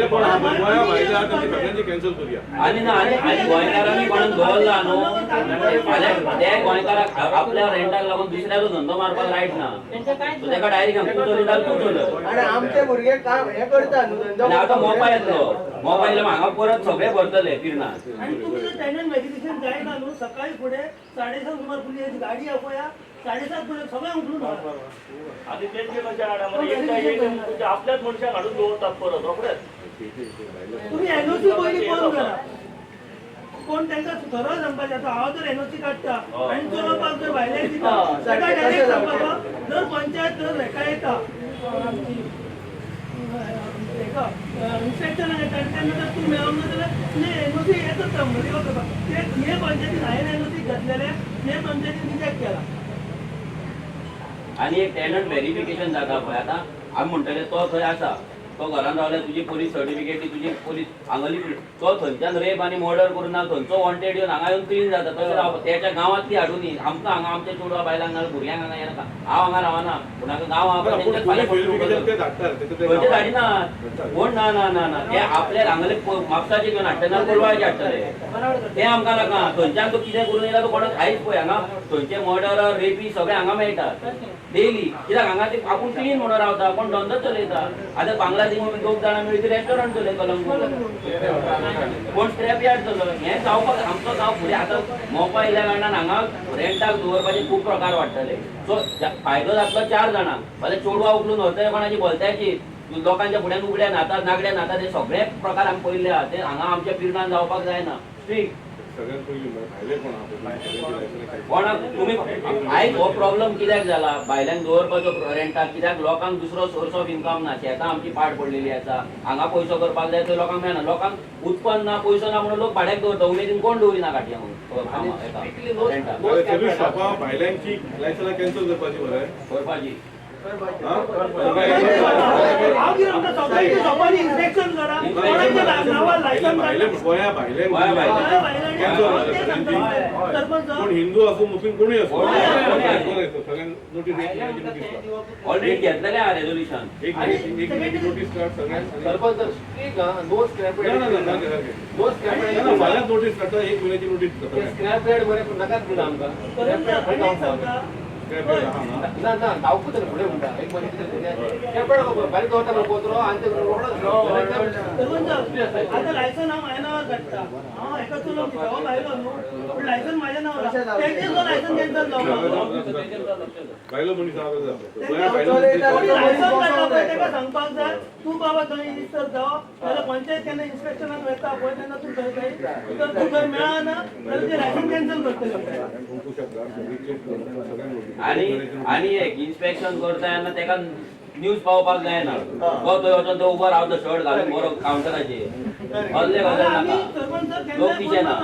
कोण गोंया भायले आहा तेंची सगळ्यांची कॅन्सल करूया. आनी ना आनी गोंयकारांनी कोणाक दवरला न्हू फाल्यां ते गोंयकाराक आपल्या रेंटाक लागून दुसऱ्याचो धंदो मारपाक रायट ना. तेका डायरेक्ट तूं चलयता तूं चलय. आनी आमचे भुरगे काम हें करता न्हू धंदो. आतां मोपा येतलो मोपा येयलो हांगा परत सगळे भरतले पिर्णान. आनी तुमी जर टेनंट व्हेरिफिकेशन जायना न्हू सकाळी फुडें 7:30 सुमार पुलिसांची गाडी आपया 7:30 पर्यंत सगळें उखलून. आनी तेंचे कशें हाडा मरे आपल्याच मनशाक हाडून दवरतात परत रोखडेच. तुमी एनओसी पयलीं बंद करा. कोण तांकां सरळ सांगपाचें. आतां हांव जर एनओसी काडटा आनी चलोवपाक जर भायल्यान दिता ताका डायरेक्ट सांगपाचो जर पंचायत जर हेका येता आमची हेका इन्स्पेक्टराक येता आनी तेन्ना जर तूं मेळोंक ना जाल्यार तुजें एनओसी येतच रिवोक करपाक. ते हे पंचायतीन हांवें एनओसी घातलेलें हे पंचायतीन रिजेक्ट केला. आनी एक टेनंट व्हेरिफिकेशन जाता पळय. आतां आमी म्हणटले तो थंय आसा तो घरान रावल्यार तुजी पोलीस सर्टिफिकेट तुजी पोलीस हांगली तो थंयच्यान रेप आनी मर्डर करून ना थंयचो वॉन्टेड येवन हांगा येवन क्लीन जाता. तशें रावपा तेच्या गांवांतली हाडून न्ही आमकां हांगा आमच्या चेडवा बायलांक नाल्यार भुरग्यांक हांगा येनाका. हांव हांगा रावना पूण हांगा गांव आहा खंयचे धाडिना कोण ना ना ना ना ते आपल्या हांगले म्हापसाचे घेवन हाडटले ना कोलवाळचे हाडटले ते आमकां नाका. थंयच्यान तो कितें करून येयला तो कोणाक आयज पळय हांगा थंयचे मर्डर रेपी सगळे हांगा मेळटात डेली. कित्याक हांगा ते आपूण क्लीन म्हणून रावता कोण धंदो चलयता. आतां बांगलादेश दोग जाणां मेळ्ळी ती रेस्टॉरंट चलय कलंगूट कोण स्क्रॅप यार्ड चलय. हें जावपाक आमचो गांव फुडें आतां मोपा येयल्या कारणान हांगा रेंटाक दवरपाचे खूब प्रकार वाडटले. सो फायदो जातलो 4 जाणांक. फाल्यां चेडवां उखलून व्हरतले कोणाची भलत्याची लोकांच्या फुड्यान उगड्या न्हाता नागड्या न्हाता ते सगळे प्रकार आमी पळयल्ले आहा. ते हांगा आमच्या पिर्णान जावपाक जायना स्ट्रीक. कोणाक तुमी आयज हो प्रॉब्लम कित्याक जाला भायल्यांक दवरपाचो रेंटाक कित्याक लोकांक दुसरो सोर्स ऑफ इन्कम ना. शेतां आमची पाड पडलेली आसा हांगा पयसो करपाक जाय थंय लोकांक मेळना. लोकांक उत्पन्न ना पयसो ना म्हणून लोक भाड्याक दवरता उमेदीन कोण दवरिना काटया म्हणून. भायल्यांची लायसन्सां कॅन्सल करपाची बरें करपाची. कोण हिंदू आसूं मुस्लीम कोणूय आसूं ऑलरेडी घेतलेलें आहा रेजोल्युशन. एक नोटीस काड सगळ्यांक. सरपंच strict no scrap no scrap फाल्यां नोटीस काडटा 1 म्हयन्याची नोटीस. स्क्रॅप रेट बरें नाकाच दिना आमकां. ना ना धांवपूच न्हू फुडें म्हणटा एक मनीस स्क्रॅप दवरता म्हणून कोत्रो आनी ते रोखडोच. आतां लायसन हांव म्हाज्या नांवार काडटा हांव हेका चलोवंक दिता हो भायलो न्हू पूण लायसन म्हाज्या नांवार तेंचें सुद्दां लायसन कॅन्सल जावपाक. भायलो मनीस लायसन काडटा पळय तेका सांगपाक जाय तूं बाबा थंय रजिस्टर जाव नाल्यार पंचायत केन्ना इन्स्पेक्शनाक वेता पळय तेन्ना तूं थंय जाय जर तूं थंय मेळना जाल्यार तें लायसन कॅन्सल करतले. आनी आनी एक इन्स्पेक्शन करता तेन्ना तेका न्यूज पावपाक जायना. तो थंय वचोन तो उबो रावता शर्ट घालून बरो कावंटराचेर असले गजाल नाका लोक पिशे ना.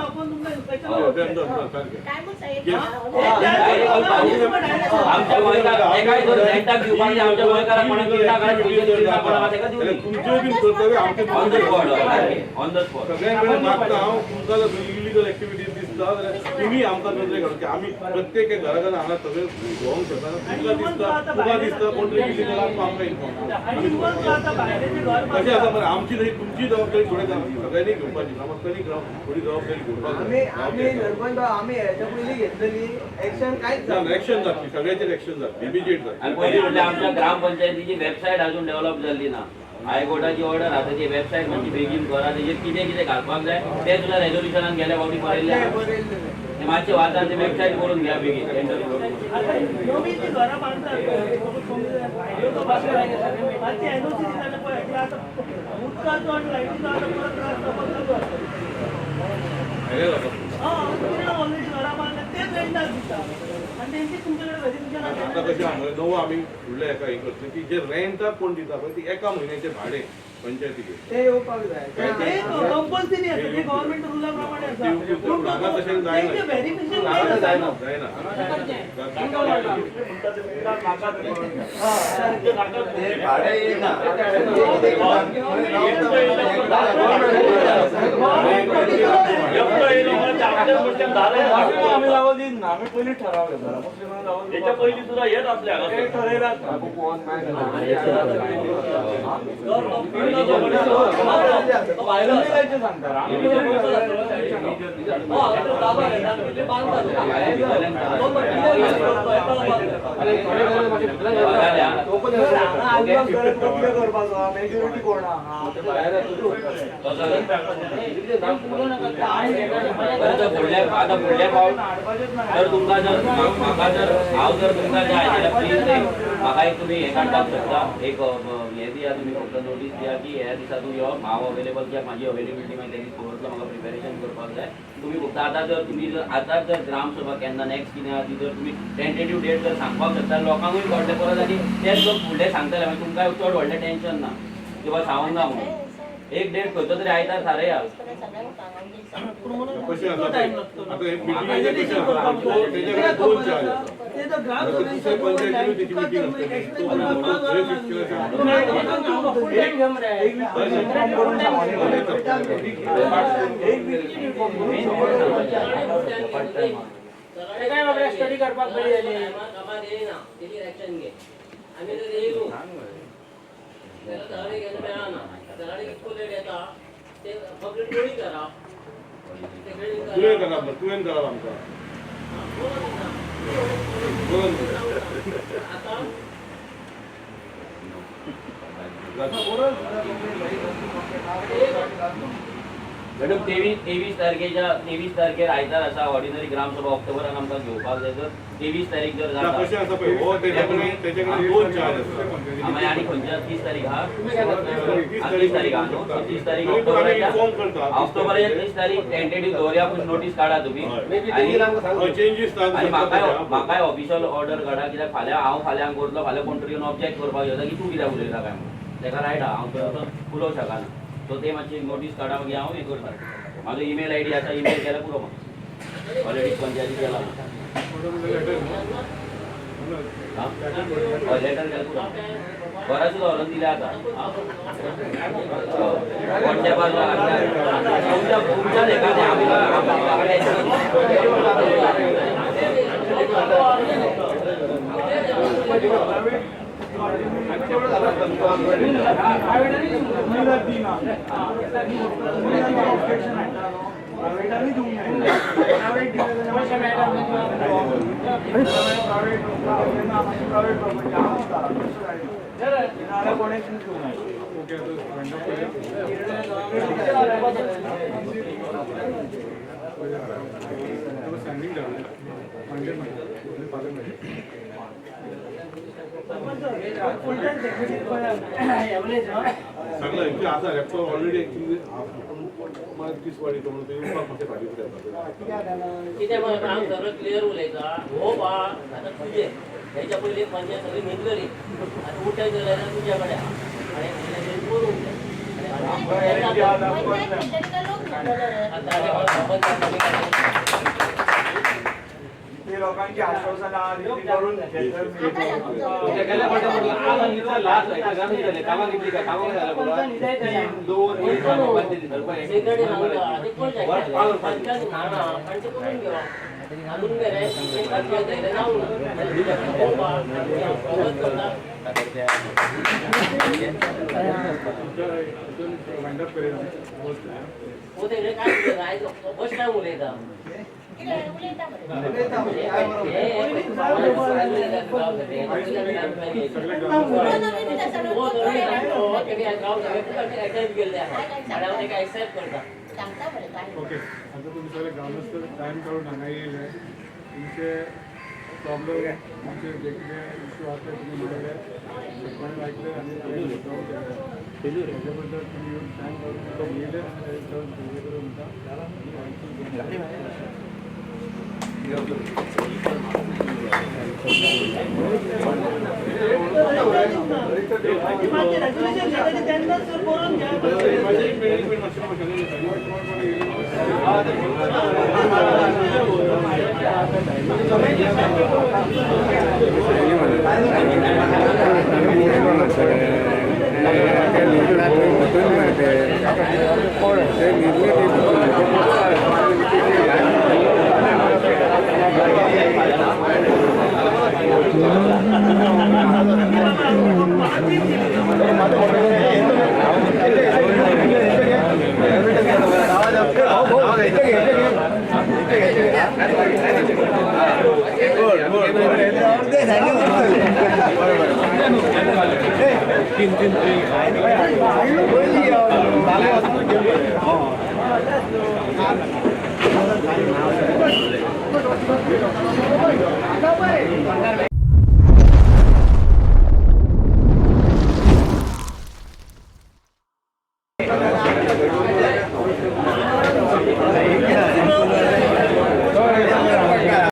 आमच्या गोंयकार एकाय जर रेंटाक दिवपाक जाय आमच्या गोंयकाराक कोणाक किर्णाक पयशे दिवना कोणाक तेका दिवनी on the spot on the spot. सगळ्यां कडेन मागता हांव तुमकां जर इलिगल एक्टिविटीज दिसता दिसता जाल्यार तुमी आमकां नदरे घालून की आमी प्रत्येक घरा घरा हांगा सगळे भोवंक शकता. तुमकां दिसता, तुका दिसता कोण तरी इलिगल आसा, आमकां इन्फॉर्म कशें आसा मरे. आमची न्ही तुमची जबाबदारी थोडी सगळ्यांनी घेवपाची, ग्रामस्थांनी थोडी जबाबदारी घेवपाक. आमी सरपंच आमी हेच्या पयलीं घेतलेली एक्शन कांयच ना, एक्शन जातली, सगळ्याचेर एक्शन जातली, इमिजिएट जातली. आनी पयलीं म्हणल्यार आमच्या ग्रामपंचायतीची वेबसायट अजून डेव्हलप जाल्ली ना. हायकोर्टाची ऑर्डर आसा, ती वेबसायट मातशी बेगीन करा, तेजेर कितें कितें घालपाक जाय तें सुद्दां रेजोल्युशनान गेल्या फावटी बरयल्लें आसा. ते मातशें वाचा, ते वेबसायट करून घ्या बेगीन. नवी ती घरां बांदतात मातशी एनओसी दिताले पळय, आतां उदकाचो आनी लायटीचो आतां परत त्रास जावपाक चालू आसा. हय, ऑलरेडी घरां बांदल्या तेच रेंटाक दिता आनी तेंची तुमचे कडेन व्हेरिफिकेशन. आतां कशें आहा नवो आमी फुडल्या एका हें करतले की जे रेंटाक कोण दिता पळय ती एका म्हयन्याचें भाडें पंचायतीक ते येवपाक जाय, ते कंपल्सरी आसा, ते गव्हर्मेंट रुला प्रमाणे आसा. पूण हांगा तशें जायना, तेंचें व्हेरिफिकेशन जायना, जायना. भाडें येना. आमी लावल दिना, आमी पयलीं ठराव घेतला, तेच्या पयलीं सुद्दां येत आसले हांगा ठरयलाच. मेजॉरिटी कोण आहा? आतां फुडल्या फावट जर तुमकां जर म्हाका जर हांव जर तुमकां जाय जाल्यार प्लीज एक म्हाका एक तुमी हें काडपाक शकता, एक हें दिया तुमी, फक्त नोटीस दिया की ह्या दिसा तूं यो, हांव अवेलेबल कित्याक म्हाजी अवेलेबिलिटी मागीर त्या दीस दवरतलो, म्हाका प्रिपेरेशन करपाक जाय. तुमी फक्त आतां जर तुमी जर आतां जर ग्रामसभा केन्ना नेक्स्ट कितें आहा ती जर तुमी टेंटेटीव डेट जर सांगपाक शकता लोकांकूय कळटलें परत, आनी तेच लोक फुडले सांगतले, मागीर तुमकां चड व्हडलें टेंशन ना किंवा सांगूंक ना म्हणून. एक डेट खंयचो तरी आयतार थारया. कशें आसा आतां हे मिटिंगेचें कशें आसा, तेजे कडेन दोन चार्ज आसा. दुसरे पंचायतीनूय तेची मिटींग आसतली, थंय फिक्स केल्यार स्टडी करपाक बरी जाली. आमी जर येयलो जाल्यार तलाठी केन्ना मेळना, तलाठी इतको लेट येता ते फक्त टोळी करा, तुवें करा, तुवें करा आमकां मॅडम. 23 तारखेच्या 23 तारखेर आयतार आसा ऑर्डिनरी ग्रामसभा ऑक्टोबरान आमकां घेवपाक जाय. जर 23 तारीख जर जाता कशें आसा पळय, हो तेजे कडेन दोन चार्ज आसा. मागीर आनी खंयच्या 30 तारीख आहा, 30 तारीख आहा न्हू, 30 तारीख ऑक्टोबराच्या 30 तारीख टेंटेटीव दवरया, पूण नोटीस काडा तुमी आनी म्हाकाय ऑफिशियल ऑर्डर काडा, कित्याक फाल्यां हांव फाल्यां करतलो, फाल्यां कोण तरी येवन ऑब्जेक्ट करपाक येता की तूं कित्याक उलयता काय म्हणून, तेका रायट आहा, हांव उलोवंक शकना. सो ते मातशी नोटीस काडा, मागीर हांव हें करता. म्हाजो ईमेल आयडी आसा, ईमेल केल्यार पुरो म्हाका, ऑलरेडी पंचायती केला, लेटर केल्यार पुरो, घरा सुद्दां व्हरून दिल्या आतां वॉट्सएपार तुमच्या तुमच्याच हेका तें आमी सगळं इतलें आसा लॅपटॉप ऑलरेडी एक्चुअली तिसवाडी म्हणून ते येवपाक मातशें फाटीं फुडें जाता. कितें हांव सगळें क्लियर उलयता, हो बा आतां तुजें हेच्या पयलीं पंचायत सगळी न्हिदलेली, आतां उठाय जाल्यार तुज्या कडेन आनी करूंक जाय. ती लोकांची आश्वासनां आहा ती करून ओके, आता तुम्ही सगळे ग्रामस्थ टायम काढून हांगा येयले, तुमचे प्रॉब्लम तुमचे जे कितें इश्यू आसा ते तुमी म्हणले, लोकांनी आयकले आनी मुद्दाम केले. तेच्या बद्दल तुमी येवन टायम काडून येयले आनी करून म्हणटा. तीन.